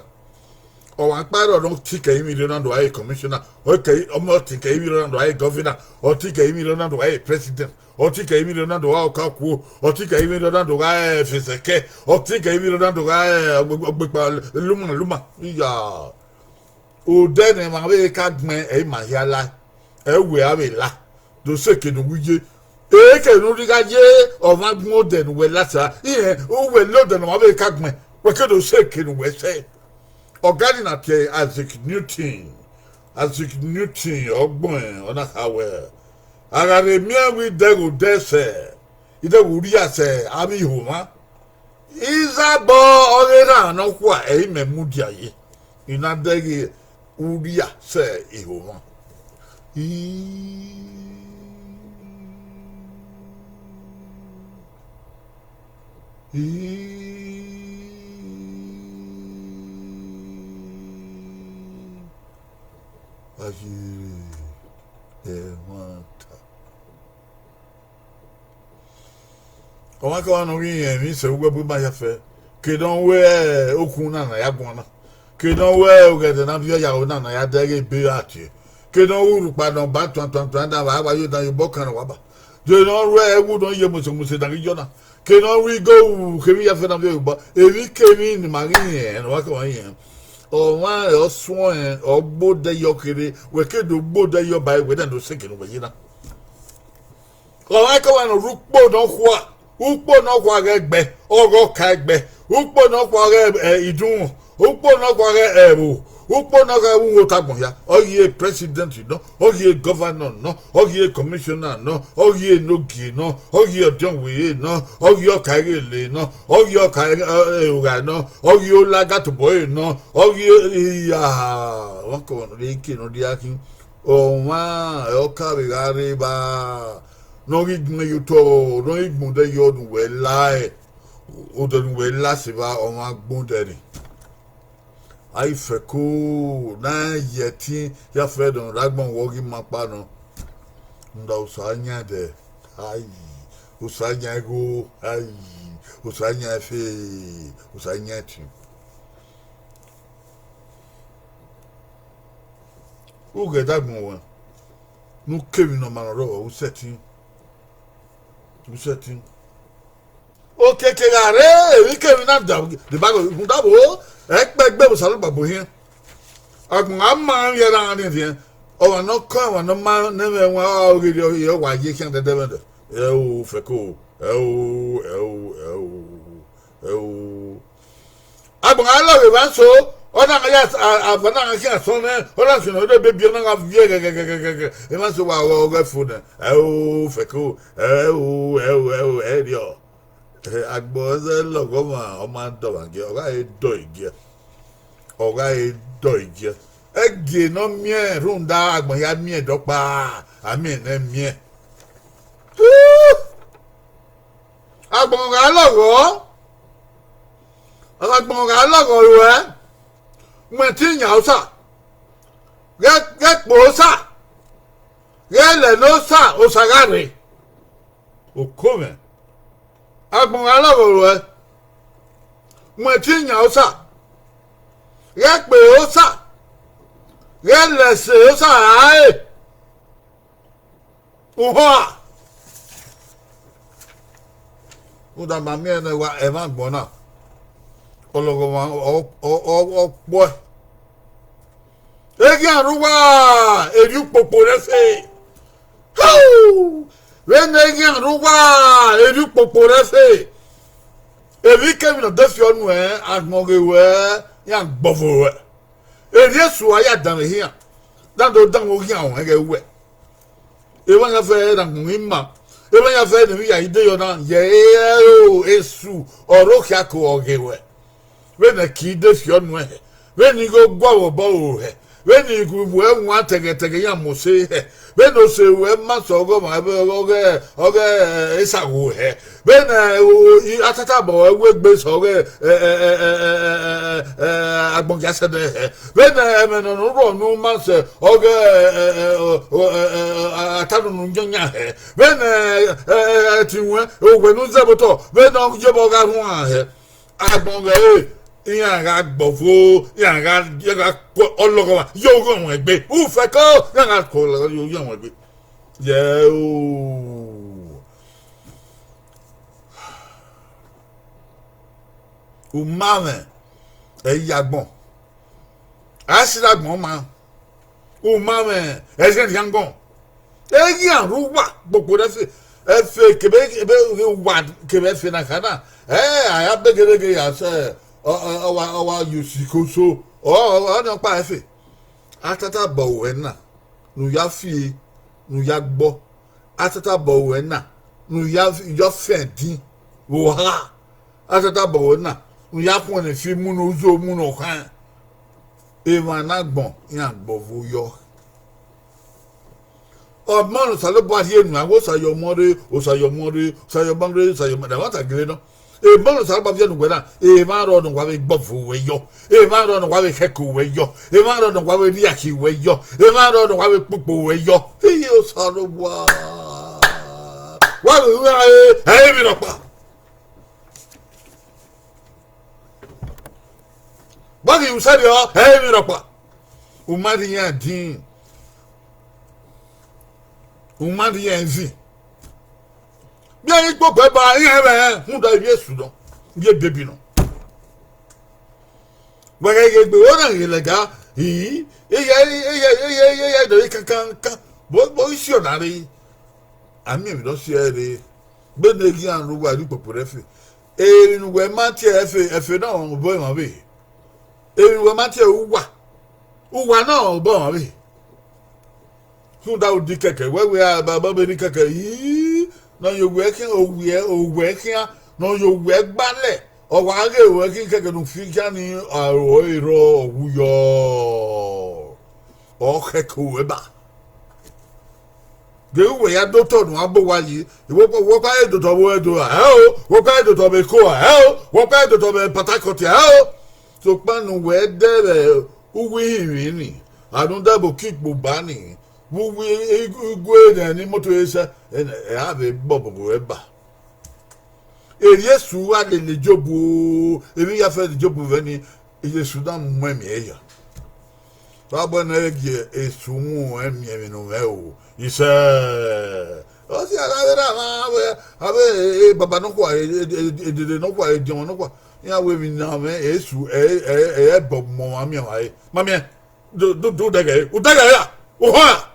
Ọmwa kpa rrọọ ne ọ tike ẹrinmwi rre na do gha re commissioner, ọ tike, ọmọ ọ tike ẹrinmwi rre na do gha re governor, ọ tike ẹrinmwi rre na do gha re president, ọ tike ẹrinmwi rre na do gha re ọkaokuo, ọ tike ẹrinmwi rre na do gha re efesẹkẹ, ọ tike ẹrinmwi rre na do gha re ọgbekpa luma luma. Iya, odẹ ne emwa vbe ka gbẹn, ẹ i ma hia la, ẹ i wẹ a vbe la, do sẹ eke ne uwẹ ye. Eke ne u rhirhi gha ye ọmwa agbọn odẹ ne uwẹ la sa, irẹn uwẹ la odẹ ne ọmwa vbe ka gbẹn, wẹ ke do sẹ eke ne uwẹ sẹ. Ọga ni na tie Isaac Newton. Isaac Newton ọ gbẹn, ọ na kha wẹẹ, a gha rhe miẹn wẹẹ idẹghe odẹ sẹ, idẹghe urria sẹ avbe ihomwa, izabọ ọghe erhan ne ọ khua ẹ i mẹ mudia ye, I na dẹghe urria sẹ ihomwa. I, I, aye, ẹmwata. Ọmwa kọmwa ne ọ ghi rẹn emwi sẹ uwu ẹbu ima ya fẹ, ke ne ọ wẹ okhuo na ne a ya guan na, ke ne ọ wẹ oghẹdẹ ne a viọ ya ro na ne a ya dẹghe ebe ra tie, ke ne ọ wẹ urhukpa ne ọ ba tuan tuan tuan na vbe a wa yo dan ye obọ kan ne ọ wa ba, de ne ọ ru ẹwu ne ọ ye musemusi ne a ghi yọ na, ke ne ọ ru igoru kemwi ya fẹ ne a viọ ye obọ, emwi kemwi ne ima ghi rẹn ne ọmwa kọmwa rẹn, ọmwa ọ suẹn ọ gbe odẹ yọ kherhe, wẹ ke do gbe odẹ yọ ba wẹ na do sẹ eke ne uwẹ ye na. Ọmwa kọmwa ne ọ rre ukpo ne ọ khua, ukpo ne ọ khua ghẹ gbe, ọ ghe ọka ẹgbẹ, ukpo ne ọ khua ghẹ, ẹ, idunmwu, ukpo ne ọ khua ghẹ ẹvbo, ukpo ne ọ khua ghẹ uwu otagbọn hia, ọ ghi re president nọ, ọ ghi re governor nọ, ọ ghi re commissioner nọ, ọ ghi re enogie nọ, ọ ghi re ọdiọnwere nọ, ọ ghi re ọkaeghele nọ, ọ ghi re ọka, ẹ, ẹ, ogha nọ, ọ ghi re olaga tobọ ẹre nọ, ọ ghi re, iya, ọmwa kọmwa ne ọ rre eke ne ọ rhirhi khin. Ọmwa ọka vbe gha rre evba ne ọ ghi gbẹn ye otọ, ne ọ ghi gbẹn odẹ yọ ne uwẹ la, odẹ ne uwẹ la sẹ evba, ọmwa gbẹn odẹ ni. A i fẹko ne a ye ẹtin ya fẹ nọ, rre agbọn wẹ ọ ghi ma ọkpa nọ. Rhunmwuda Osa yan ẹdẹ, ai, Osa yan igho, ai, Osa yan ẹfe, Osa yan ẹtin. U ghẹ dagbọn ruẹ, ne u ke emwi ne ọ ma ne ọ rrọọ, u sẹtin, u sẹtin. Okiekie gha rre, emwikemwi na da, the Bible rhunmwuda vbo, ẹkpẹgbe vbe Osanobua gbe ohiẹn. Agbọn gha ma vbe ẹre a rhiẹnrhiẹn, ọmwa ne ọ kọn, ọmwa ne ọ ma ne ẹmwẹ wan, ọ ghi rhie ọre, ọ wa ye khian dẹdẹmwẹdẹ. Ẹo, fẹko, ẹo, ẹo, ẹo, ẹo. Agbọn gha lọghe evba eso, ọ na gha ya, a, a, ava na gha khian sọn nẹ, ọ na khian nọ, ọ na biebiẹ, ọ na gha viẹ ghẹghẹghẹghẹghẹ. Emwa eso wa ghẹ, ọ ghẹ fo nẹ. Ẹo, fẹko, ẹo, ẹo, ẹo, ẹrriọ. Agbọn zẹ lọghọ ọmwa, ọ ma dọmwa giẹ, ọ gha re dọe giẹ. Ọ gha re dọe giẹ. Ẹgie ne ọ miẹn rhunmwuda agbọn hia miẹn dọkpa, a miẹn ne ẹ miẹn. Agbọn gha lọghọ, agbọn gha lọghọ ruẹ, mu ẹtin yan osa, ghẹ, ghẹ kpe osa, ghẹ lẹ ne osa, osa gha rre. Oko mwẹ, agbọn gha lọghọ ruẹ, mu ẹtin yan osa, ghẹ kpe osa, ghẹ lẹ ẹse osa rae. Uhunmwu, rhunmwuda ma miẹn ne wa ẹmwẹ agbọn na, ọlọghọmwa ọ, ọ, ọ, ọ kpọe. Eghian rre uwa, erriọ ukpokpo rre ẹfe. Vbene eghian rre uwa, erriọ ukpokpo rre ẹfe. Emwikemwi ne ọ defiọ nuẹn, agbọn ghe ruẹ, iran gbọvo ruẹ. Erriọ Esu a ya danmwehọ iran, da do danmwehọ oghian ruẹn ghẹ ruẹ. Emwa ya fẹ ne agbọn ima, emwa ya fẹ ne emwi ya i de yọ na, ye ẹro Esu ọre okhiako ọ ghe ruẹ. Vbene ẹki defiọ nuẹn hẹ, vbene igho guọghọ obọ ro hẹ, vbene iwẹ wan tẹghẹtẹghẹ iran mose hẹ, vbene ose ruẹ ma sẹ ọghọmwa, ọghe, ọghe esa gho hẹ, vbene atatabọ ruẹ wu egbe sẹ ọghe agbọn gia sẹdẹ hẹ, vbene ẹmwẹ ne ọ rrọọ unu ma sẹ ọghe atanunu yanyan hẹ, vbene ẹtin ruẹn owẹ ne u zẹ vbe otọ, vbene ọ yobọ gha rhuan hẹ. Agbọn ghẹ re, iran gha gbọvo, iran gha, iran gha ku ọlọghọmwa ye oghian ruẹn egbe. Ufẹko, iran gha ku ọlọghọmwa ye oghian ruẹn egbe. Ye o. Umamwẹ ẹ i ya agbọn. A sẹ agbọn ma, umamwẹ ẹ i khian agbọn. Eghian rre uwa gbogbo ne ẹfe, ẹfe kevbe, kevbe uwa kevbe ẹfe na kha na, ẹ, a ya begereghe ya sẹ, ọ, ọ, ọ wa, ọ wa ye osi ke oso, ọ, ọ, ọnii ọkpa ẹfe. Atatabọ ruẹ na, ne u ya fi, ne u ya gbọ, atatabọ ruẹ na, ne u ya, ya fian ẹdin vbe oha, atatabọ ruẹ na, ne u ya khuẹnnẹ fi mu ne ozo mu ne ọ khan. Emwa ne agbọn iran gbọvo yọ. Ọmọ ne Osanobua rhie enu, a wẹ Osa ye ọmọ rre, Osa ye ọmọ rre, Osa ye ọmọ rre, Osa ye ọmọ rre, ẹmwata gele nọ. Emọ ne Osanobua viẹ ne uwẹ na, emwa rrọọ ne wa vbe gbọvo ruẹ yọ, emwa rrọọ ne wa vbe khẹko ruẹ yọ, emwa rrọọ ne wa vbe rriakhi ruẹ yọ, emwa rrọọ ne wa vbe kpukpo ruẹ yọ. Iye Osanobua, wa vbe ru iran re, ẹ i re emwi rhọkpa. Wa ghi ru sẹrriọ, ẹ i re emwi rhọkpa. U ma rhie iran din, u ma rhie iran ivin. Vbe iran ghi kpokpo ẹba, iran mwẹ rẹn, rhunmwuda ivbi esu nọ, ivbi ebebi nọ. Wẹ ghẹ ghe egbe ro na ghe lẹga, ii, eya, eya, eya, eya, eya, dọre kankankan, vbe, vbe ọ ghi si ọna rre? A miẹn emwi ne ọ si ẹre rre, vbene eghian ne uwa rre ukpokpo rre ẹfe. Emwi ne uwẹ ma tie ẹfe, ẹfe na obọ emwa vbe. Emwi ne uwẹ ma tie uwa, uwa na obọ emwa vbe. Rhunmwuda udi kẹkẹ, wẹ wẹ a ba ba vbe rri kẹkẹ, ii, ne ọ ye owẹ khian, owẹ, owẹ khian, ne ọ ye owẹ gbalẹ, ọ wa ghe ruẹ khin kẹkẹ ne u fi khian ni aro ẹre rrọọ, ọ wu yọ, ọ khẹke ruẹ ba. Ghe uwẹ ya dotọ ne uwa bọ owa yi, wẹ ọkpa, wẹ ọkpa ghi dotọ vbe Ẹdo ra, ẹ o, wẹ ọkpa ghi dotọ vbe Eko ra, ẹ o, wẹ ọkpa ghi dotọ vbe Port Harcourt ra, ẹ o. Sokpan ne uwẹ dẹ vbe uwu irinmwi ni, a ne u dẹ vbe oki ikpogba ni, vbe uwu igue ne imoto re sẹ, ẹ, ẹ, a vbe gbọbọbọ ruẹ ba. Erriọ Esu gha lele Job o, emwi ya fẹ ne Job vbe ni, Esu na mu ẹmwẹ ẹre ya. Vbe abọ ne ẹ gie Esu mu ẹmwẹ, ẹmwẹ ne ọ mwẹ o, isẹ, ọ si a gha vbe ra mwa, avbe, avbe baba nọkhua, e, e, e, edede nọkhua, ediọnmwẹ nọkhua, iran wẹ emwi ne a mwẹ Esu, ẹ, ẹ, ẹ, ẹbọ mọ ọmwa miẹn ọmwa re. Ma miẹn. Do, do, do, udẹghẹ, udẹghẹ ra, uhọn ra.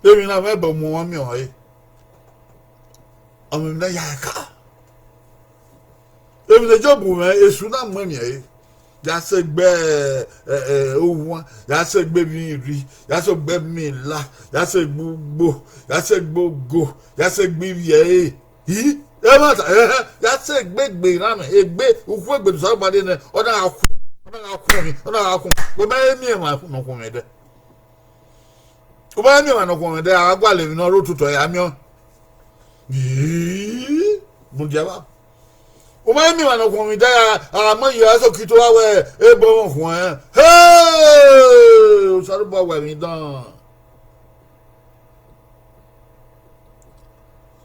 Emwi na mwẹ ẹbọ mu ọmwa miẹn ọre. Ọmọ emwi na ya ka. Emwi ne Job mwẹ, Esu na mu ẹmwẹ ẹre. Ya sẹ gbe, eh, eh, owan, ya sẹ gbe emwi irri, ya sẹ gbe emwi ila, ya sẹ gbe ugbo, ya sẹ gbe ogo, ya sẹ gbe ivbi ẹre. I, ẹmwata, ẹhẹn, ya sẹ egbe egbe iran mwẹ, egbe ukhu egbe ne Osanobua rhie nẹ, ọ na gha khuẹn, ọ na gha khuẹn emwi, ọ na gha khuẹn. U ma he miẹn emwa ne ọ khuọnmwi ẹdẹ. U ma he miẹn emwa ne ọ khuọnmwi ẹdẹ, a gha gualọ emwi ne ọ rre ototọ ya miẹn ọẹn. Ii, mudia evba. U ma he miẹn emwa ne ọ khuọnmwi ẹdẹ, a, a ma ye ẹsọkito gha wẹ ebọ mwẹ khuẹn. Hey! Osanobua wa emwi dan.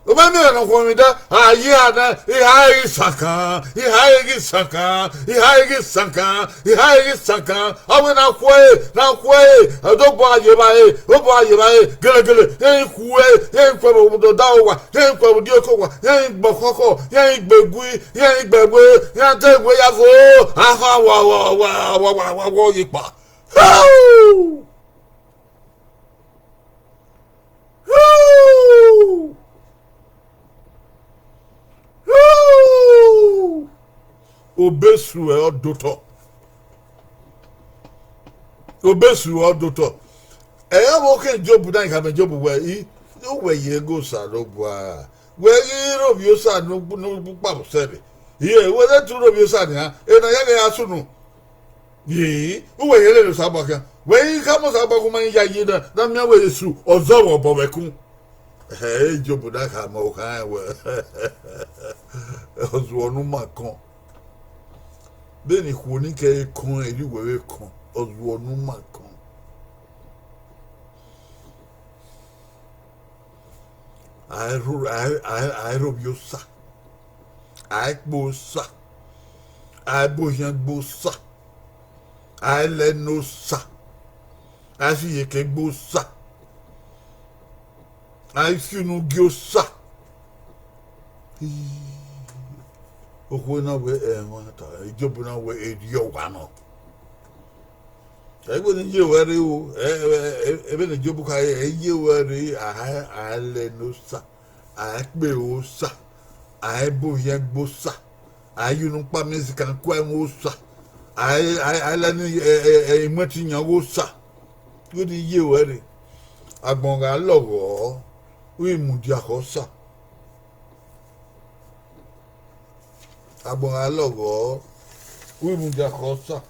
U ma he miẹn emwa ne ọ khuọnmwi ẹdẹ, a ye a na, I ha ghi sankan, I ha ghi sankan, I ha ghi sankan, I ha ghi sankan. Ọ wẹ na khuẹe, na khuẹe, odobọ a ye evbare, odobọ a ye evbare, gelegele, iran i khuẹe, iran i khuẹe vbe odaro owa, iran i khuẹe vbe udieko owa, iran i gbe ọkhọkhọ, iran i gbe egui, iran i gbe ẹwe, iran te ẹwe ya fo, a kha wa, wa, wa, wa, wa, wa, wa ye kpa. Hoo! Hoo! Hoo! Obọ Esu ẹre ọ dotọ. Obọ Esu ọ dotọ. Ẹ i re ọvbokhan Job na khama Job wẹẹ, I, uwẹ ye gu Osanobua, wẹ ghi rre ovbi Osa ne u gbe ukpa vbe sẹ rre. Iye, wẹ te tu rre ovbi Osa nian, ena ya ghẹ ya sunu. Ye, uwẹ ye lele Osanobua khian. Wẹ i khama Osanobua gu ma i yayi na, na miẹn wẹ Esu ọ zọvbe obọ vbe ẹkun. Ẹ, Job na khama okhan wẹẹ, ọ zuọ ne u ma kọn. Vbene ikhuo ni kẹre kọn, erriọ uwẹ vbe kọn, ọ zuọ ne u ma kọn. A i rho, a i, a i, a i rre ovbi Osa, a i kpe Osa, a i bu ohiẹn gbe Osa, a i lẹ ne Osa, a i fi iyeke gbe Osa, a i fi unu gie Osa. Okhuo na wẹẹ, ẹmwata, Job na wẹẹ, erriọ owa nọ. Ẹgbẹe ne I ye ruẹ rre o, ẹ, ẹ, ẹ, vbene Job khare, ẹ i ye ruẹ rre, a, a lẹ ne Osa, a i kpe Osa, a i bu ohiẹn gbe Osa, a i ye unu kpa Mexican ku ẹmwẹ Osa, a i, a i, a i lẹ ne, ẹ, ẹ, ẹ, imuẹntin yan ọghe Osa. Vbene I ye ruẹ rre, agbọn gha lọghọ, u i mudia khẹ Osa. Agbọn gha lọghọ, u i mudia khẹ Osa.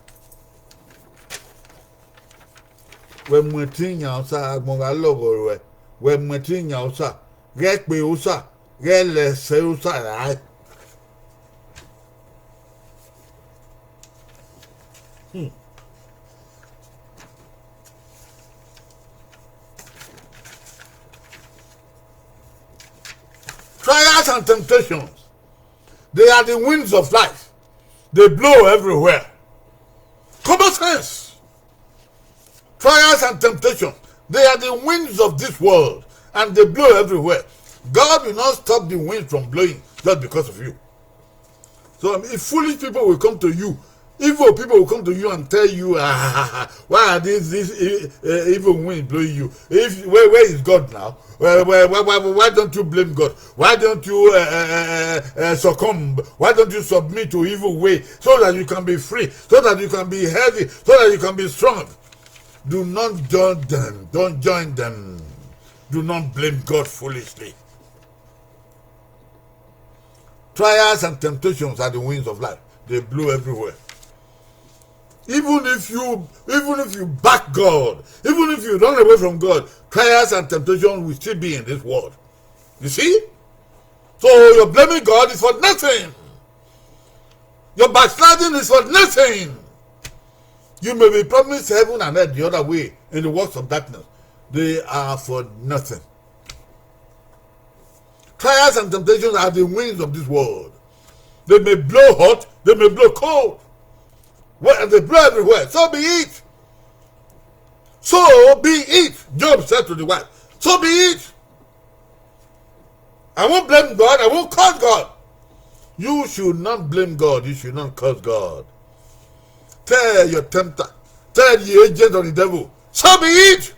Wẹ muẹntin yan Osa, agbọn gha lọghọ ruẹ, wẹ muẹntin yan Osa, ghẹ kpe Osa, ghẹ lẹ ẹsẹ Osa rae. Hmm. Trials and temptations, they are the winds of life. They blow everywhere. Common sense. Trials and temptations, they are the winds of this world, and they blow everywhere. God will not stop the wind from blowing just because of you. So, um, if foolish people will come to you, evil people will come to you and tell you, "Ah, why are these, these, uh, evil winds blowing you? If, where, where is God now? Why, why, why, why, why don't you blame God? Why don't you, uh, uh, uh, uh, succumb? Why don't you submit to evil way so that you can be free, so that you can be healthy, so that you can be strong?" Do not join them. Don't join them. Do not blame God foolishly. Trials and temptations are the winds of life. They blow everywhere. Even if you, even if you back God, even if you run away from God, trials and temptations will still be in this world. You see? So your blaming God is for nothing. Your backsliding is for nothing. You may be promised heaven and earth the other way in the works of darkness. They are for nothing. Trials and temptations are the winds of this world. They may blow hot, they may blow cold. Well, they blow everywhere. So be it. So be it. Job said to the wife, "So be it. I won't blame God. I won't curse God." You should not blame God. You should not curse God. Tell your tempter, Tell the agent of the devil, so be it.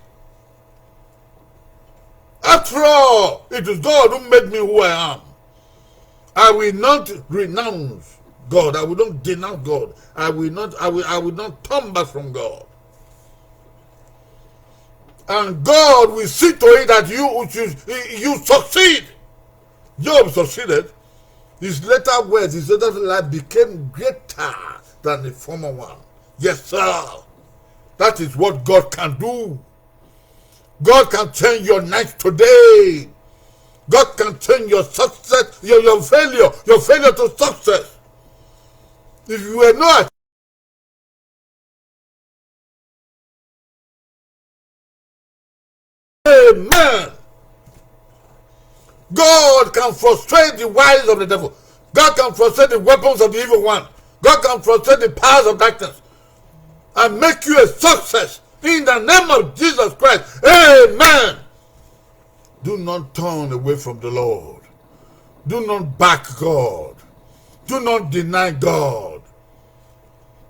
After all, it is God who made me who I am. I will not renounce God. I will not denounce God. I will not, I will, I will not turn back from God. And God will see to it that you, you, you succeed. Job succeeded. His later words, his later life became greater than the former one. Yes, sir. That is what God can do. God can change your night today. God can change your success, your, your failure, your failure to success. If you were not, amen. God can frustrate the wiles of the devil. God can frustrate the weapons of the evil one. God can frustrate the powers of darkness and make you a success in the name of Jesus Christ. Amen. Do not turn away from the Lord. Do not back God. Do not deny God.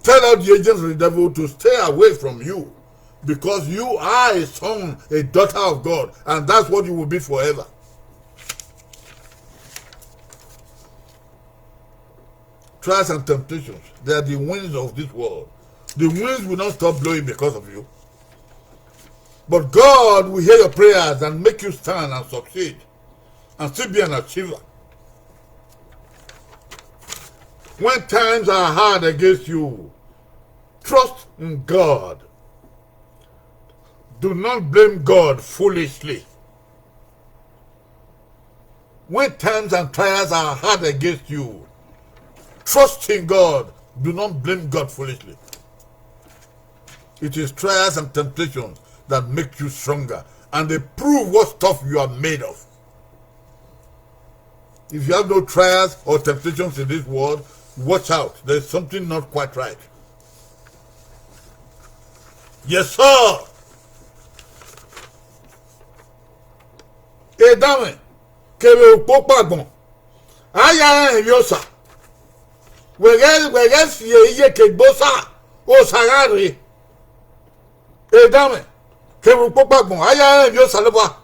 Tell all the agents of the devil to stay away from you, because you are a son, a daughter of God, and that's what you will be forever. Trials and temptations, they are the winds of this world. The winds will not stop blowing because of you. But God will hear your prayers and make you stand and succeed and still be an achiever. When times are hard against you, trust in God. Do not blame God foolishly. When times and trials are hard against you, trust in God. Do not blame God foolishly. It is trials and temptations that make you stronger, and they prove what stuff you are made of. If you have no trials or temptations in this world, watch out. There's something not quite right. Yes, sir. Edanmwẹ kevbe ukpokpa agbọn, a ya rẹn emwi Osa. Wẹ ghẹ, wẹ ghẹ fi iyeke gbe Osa, Osa gha rre. Edanmwẹ kevbe ukpokpa agbọn, a ya rẹn emwi Osanobua.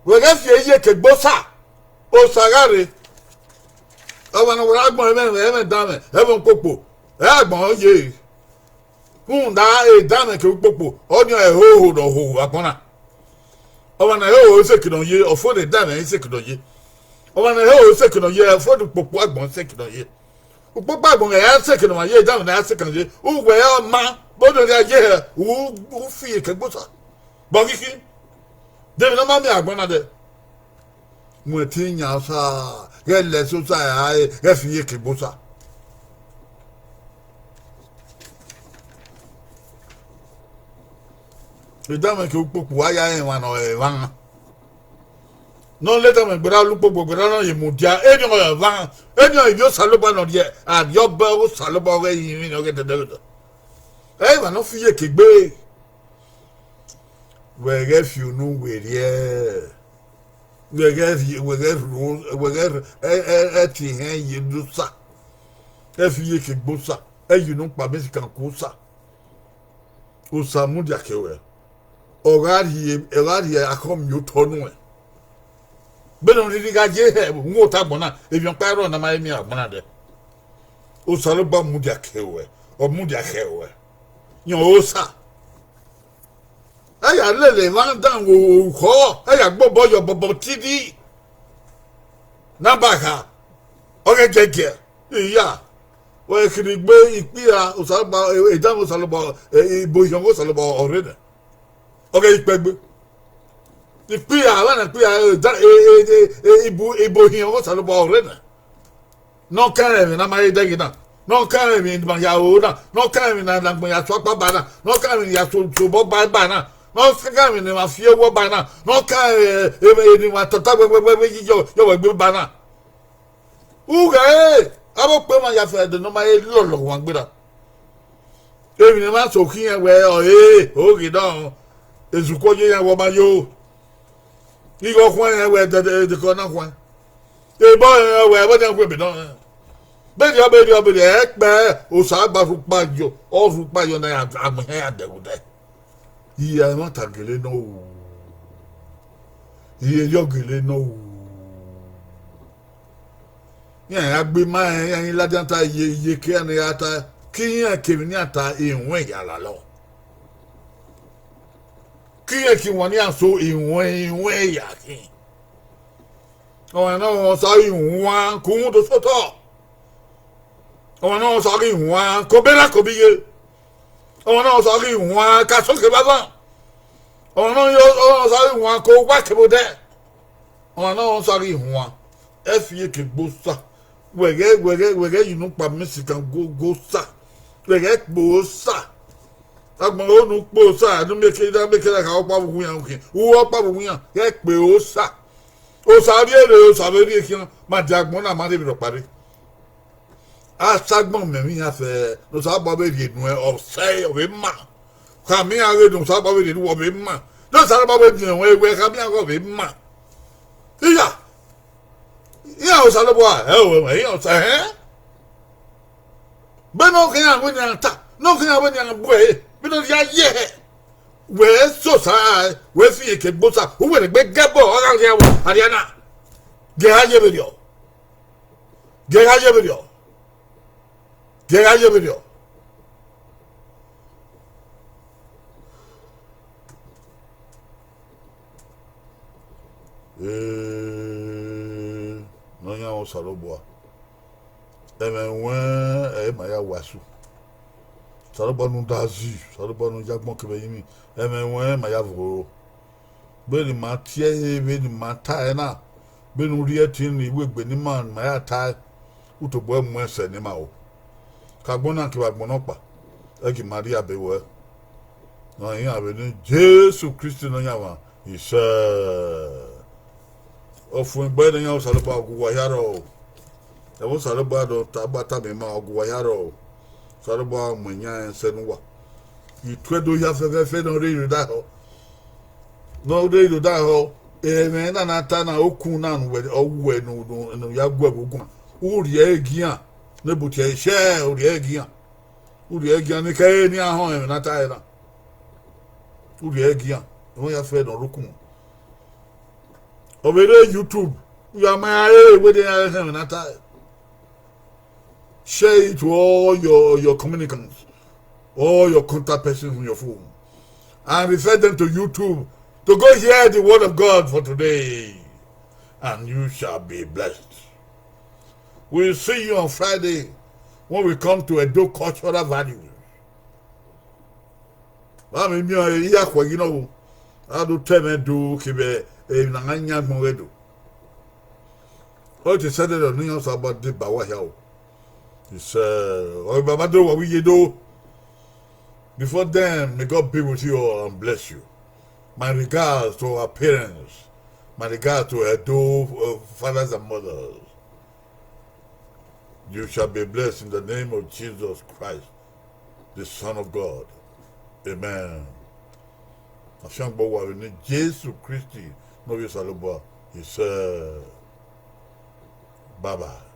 Wẹ ghẹ fi iyeke gbe Osa, Osa gha rre. Ọmwa ne ọ wẹ agbọn, ẹmwẹ, ẹmwẹ edanmwẹ, ẹmwẹ ukpokpo, ẹ agbọn ye. Rhunmwuda edanmwẹ kevbe ukpokpo, ọnii ọre ẹhoho ne ọ hoho vbe agbọn na. Ọmwa ne ẹhoho seke ne ọ ye, ọ fo ne edanmwẹ seke ne ọ ye. Ọmwa ne ẹhoho seke ne ọ ye, ọ fo ne ukpokpo agbọn seke ne ọ ye. Ukpokpo agbọn ghẹ ya seke ne ọmwa ye, edanmwẹ ne a ya seke ne ọ ye, uwẹ ọ ma, vbene ọ rhia ye hẹ, u, u fi iyeke gbe Osa. Bọ ghi khin, de emwi ne ọ ma miẹn agbọn na dẹ? Mu ẹtin yan Osa, ghẹ lẹ ẹse Osa rae, ghẹ fi iyeke gbe Osa. Edanmwẹ kevbe ukpokpo, a ya rẹn emwa ne ọ rre emwa. Ne ọ lele edanmwẹ gberra, ukpokpo gberra ne ọ ye mudia, eni ọre emwa, eni ọre ivbi Osanobua ne ọ rhie, a rhie ọba Osanobua ọghe ẹrinmwi ne ọ ghe dẹdẹdẹ. Ẹ i emwa ne ọ fi iyeke gbe. Wẹ ghẹ fi unu werriẹ, wẹ ghẹ rhie, wẹ ghẹ rho, wẹ ghẹ rho, ẹ, ẹ, ẹ tie ihẹn ye ne Osa, ẹ fi iyeke gbe Osa, ẹ ye unu kpa Mexican ku Osa. Osa mudia ke ruẹ, ọ gha rhie, ọ gha rhie akhọm ye otọ nuẹn. Vbene ọ rhirhi gha ye hẹ, uhunmwu otọ agbọn na, emwi ọkpa rrọọ ne a ma he miẹn agbọn na dẹ. Osanobua mudia ke ruẹ, ọ mudia ke ruẹ. Yan Osa. Ẹ ya lele emwa dan vbe orukhọ, ẹ ya gbe obọ ye obọbọ titi. Ne a ba kha, ọ ghẹ giẹgiẹ, iya, wẹ khin gbe ikpia Osanobua, edanmwẹ Osanobua, ibo ihiọnmwẹ Osanobua ọ rre nẹ. Ọ ghẹ ikpẹgbe. Ikpia, avbe na ikpia, e, da, e, e, e, e, ibo, ibo ihiọnmwẹ Osanobua ọ rre nẹ. Ne ọ kan emwi ne a ma he dẹghe na, ne ọ kan emwi ne ima ya ro na, ne ọ kan emwi ne agbọn ya su akpa ba na, ne ọ kan emwi ne ya su, su obọ ba, ba na, ne ọ kan emwi ne ima fi owa ba na, ne ọ kan, e, emwi ne ima tota wẹwẹwẹ yi yọ, yọ wẹ egbe ba na. Ughẹ, avbe okpia ma ya fẹ ẹdẹ ne ọ ma he lọlọ wan gberra. Emwi ne ima so khian wẹ, ọ, e, oghe nọ, ezuku ye iran wẹ ọ ma yo. Igho khuẹn rẹn wẹ dẹdẹ, edekọ na khuẹn. Ebọ rẹn wẹ, ẹvbo nian khuẹn ebe nọ rẹn. Berriọ, berriọ, berriọ, ẹkpẹ Osa gba rhukpa yọ, ọ rhukpa yọ ne a mu ehẹn ya dẹghe odẹ. Iye ẹmwata gele nọ ru, iye erriọ gele nọ ru. Iran ya gbe ima rẹn, iran ghi ladian ta iye, iye ke iran ne a ta, ke iran kevbe ne iran ta, iruẹn ya lalọ. Ke iran ke iwan ne iran so, iruẹn, iruẹn ya khin. Ọmwa ne ọ sa ghi huan, ke uhunmwu do sotọ. Ọmwa ne ọ sa ghi huan, ke obọ erha ke obọ iye. Ọmwa ne ọ sa ghi huan, ke asọn kevbe avan. Ọmwa ne ọ sa ghi huan, ke owa kevbe odẹ. Ọmwa ne ọ sa ghi huan, ẹ fi iyeke gbe Osa. Wẹ ghẹ, wẹ ghẹ, wẹ ghẹ ye unu kpa Mexican gu, gu Osa. Wẹ ghẹ kpe Osa. Agbọn unu kpe Osa, ne u mieke, ne a mieke na kha ọkpa vbe uwu iran, u khin, u ọkpa vbe uwu iran, ghẹ kpe Osa. Osa rhie rre, Osa vbe rhie khian, ma dia agbọn na, ma rhie vbe rhọkpa rre. Asagbọn mẹ emwi iran fẹ, ne Osanobua vbe rhie nuẹn, ọ sẹ, ọ vbe ma. Khama iran ghe ne Osanobua vbe rhie nuẹn, ọ vbe ma. Ne Osanobua vbe miẹn ruẹn, wẹ khama iran ghe ọ vbe ma. Iya, iran Osanobua, ẹ o, iran Osa, ẹhẹn. Vbene ọ khian wẹ ne iran ta, ne ọ khian wẹ ne iran bu ẹre, vbene ọ ya ye hẹ, wẹ sosa, wẹ fi iyeke gbe Osa, u wẹ ne egbe gẹbọ, ọ gha rhie ẹvbo, a rhie na. Gie a ye vberriọ. Gie a ye vberriọ. Gie a ye vberriọ. Ee, Nọyaẹnmwa Osanobua, ẹmwẹ ruẹn ẹre ma ya wa ẹsu. Osanobua ne u da zẹ, Osanobua ne u ya agbọn kevbe ẹrinmwi, ẹmwẹ ruẹn ma ya vbe oro. Vbene ima tie ẹre, vbene ima ta ẹre na, vbene u rhie ẹtin ne iwegbe ne ima, ne ima ya tae, u tobọ ẹre mu ẹsẹ ne ima ro. Ke agbọn na kevbe agbọn nọkpa, ẹghẹ ima rhie abe ruẹ. Ne ọ iran vbe ne Jesu Kristi Nọyaẹnmwa, isẹ. Ọfumwegbe ne iran Osanobua gu uwa hia rrọọ. Ẹmwẹ Osanobua do ta gba tama ima, ọ gu uwa hia rrọọ. Osanobua mu iyan sẹ ne uwa. Ituẹ do hia fẹfẹfẹ ne ọ rre irodahọ. Ne ọ rre irodahọ, ẹmwẹ na na ta na, okun na ne uwẹ, ọ wẹ ne u ya gu ẹvbo guan. U rhie ẹre gie iran, ne bu tie ẹre, share, u rhie ẹre gie iran. U rhie ẹre gie iran, ne I khẹ re ne iran họn ẹmwẹ ne a ta ẹre na. U rhie ẹre gie iran, ẹmwẹ ya fẹ ne ọ rre okun. Ọ vbe rre YouTube, u ya ma iran re wẹ de iran họn ẹmwẹ ne a ta ẹre. Share it to all your, your communicants, all your contact persons on your phone, and refer them to YouTube to go hear the word of God for today. And you shall be blessed. We'll see you on Friday when we come to Edo cultural values. Vbe a miẹn ọẹn, I ya khuẹ ghi nọ vbo, a do ta ẹmwẹ do kevbe emwi ne a gha yan agbọn ghẹ do. Ọ te sẹ ẹdẹdẹ ne iran Osanobua deba uwa hia o. Isẹ, ọ baba do wa vbe iye do. Before then, may God be with you all and bless you. My regards to our parents. My regards to Edo, uh, fathers and mothers. You shall be blessed in the name of Jesus Christ, the Son of God. Amen. Afiangbe uwa vbe eni Jesu Kristi ne ovbi Osanobua, isẹ. Bye bye.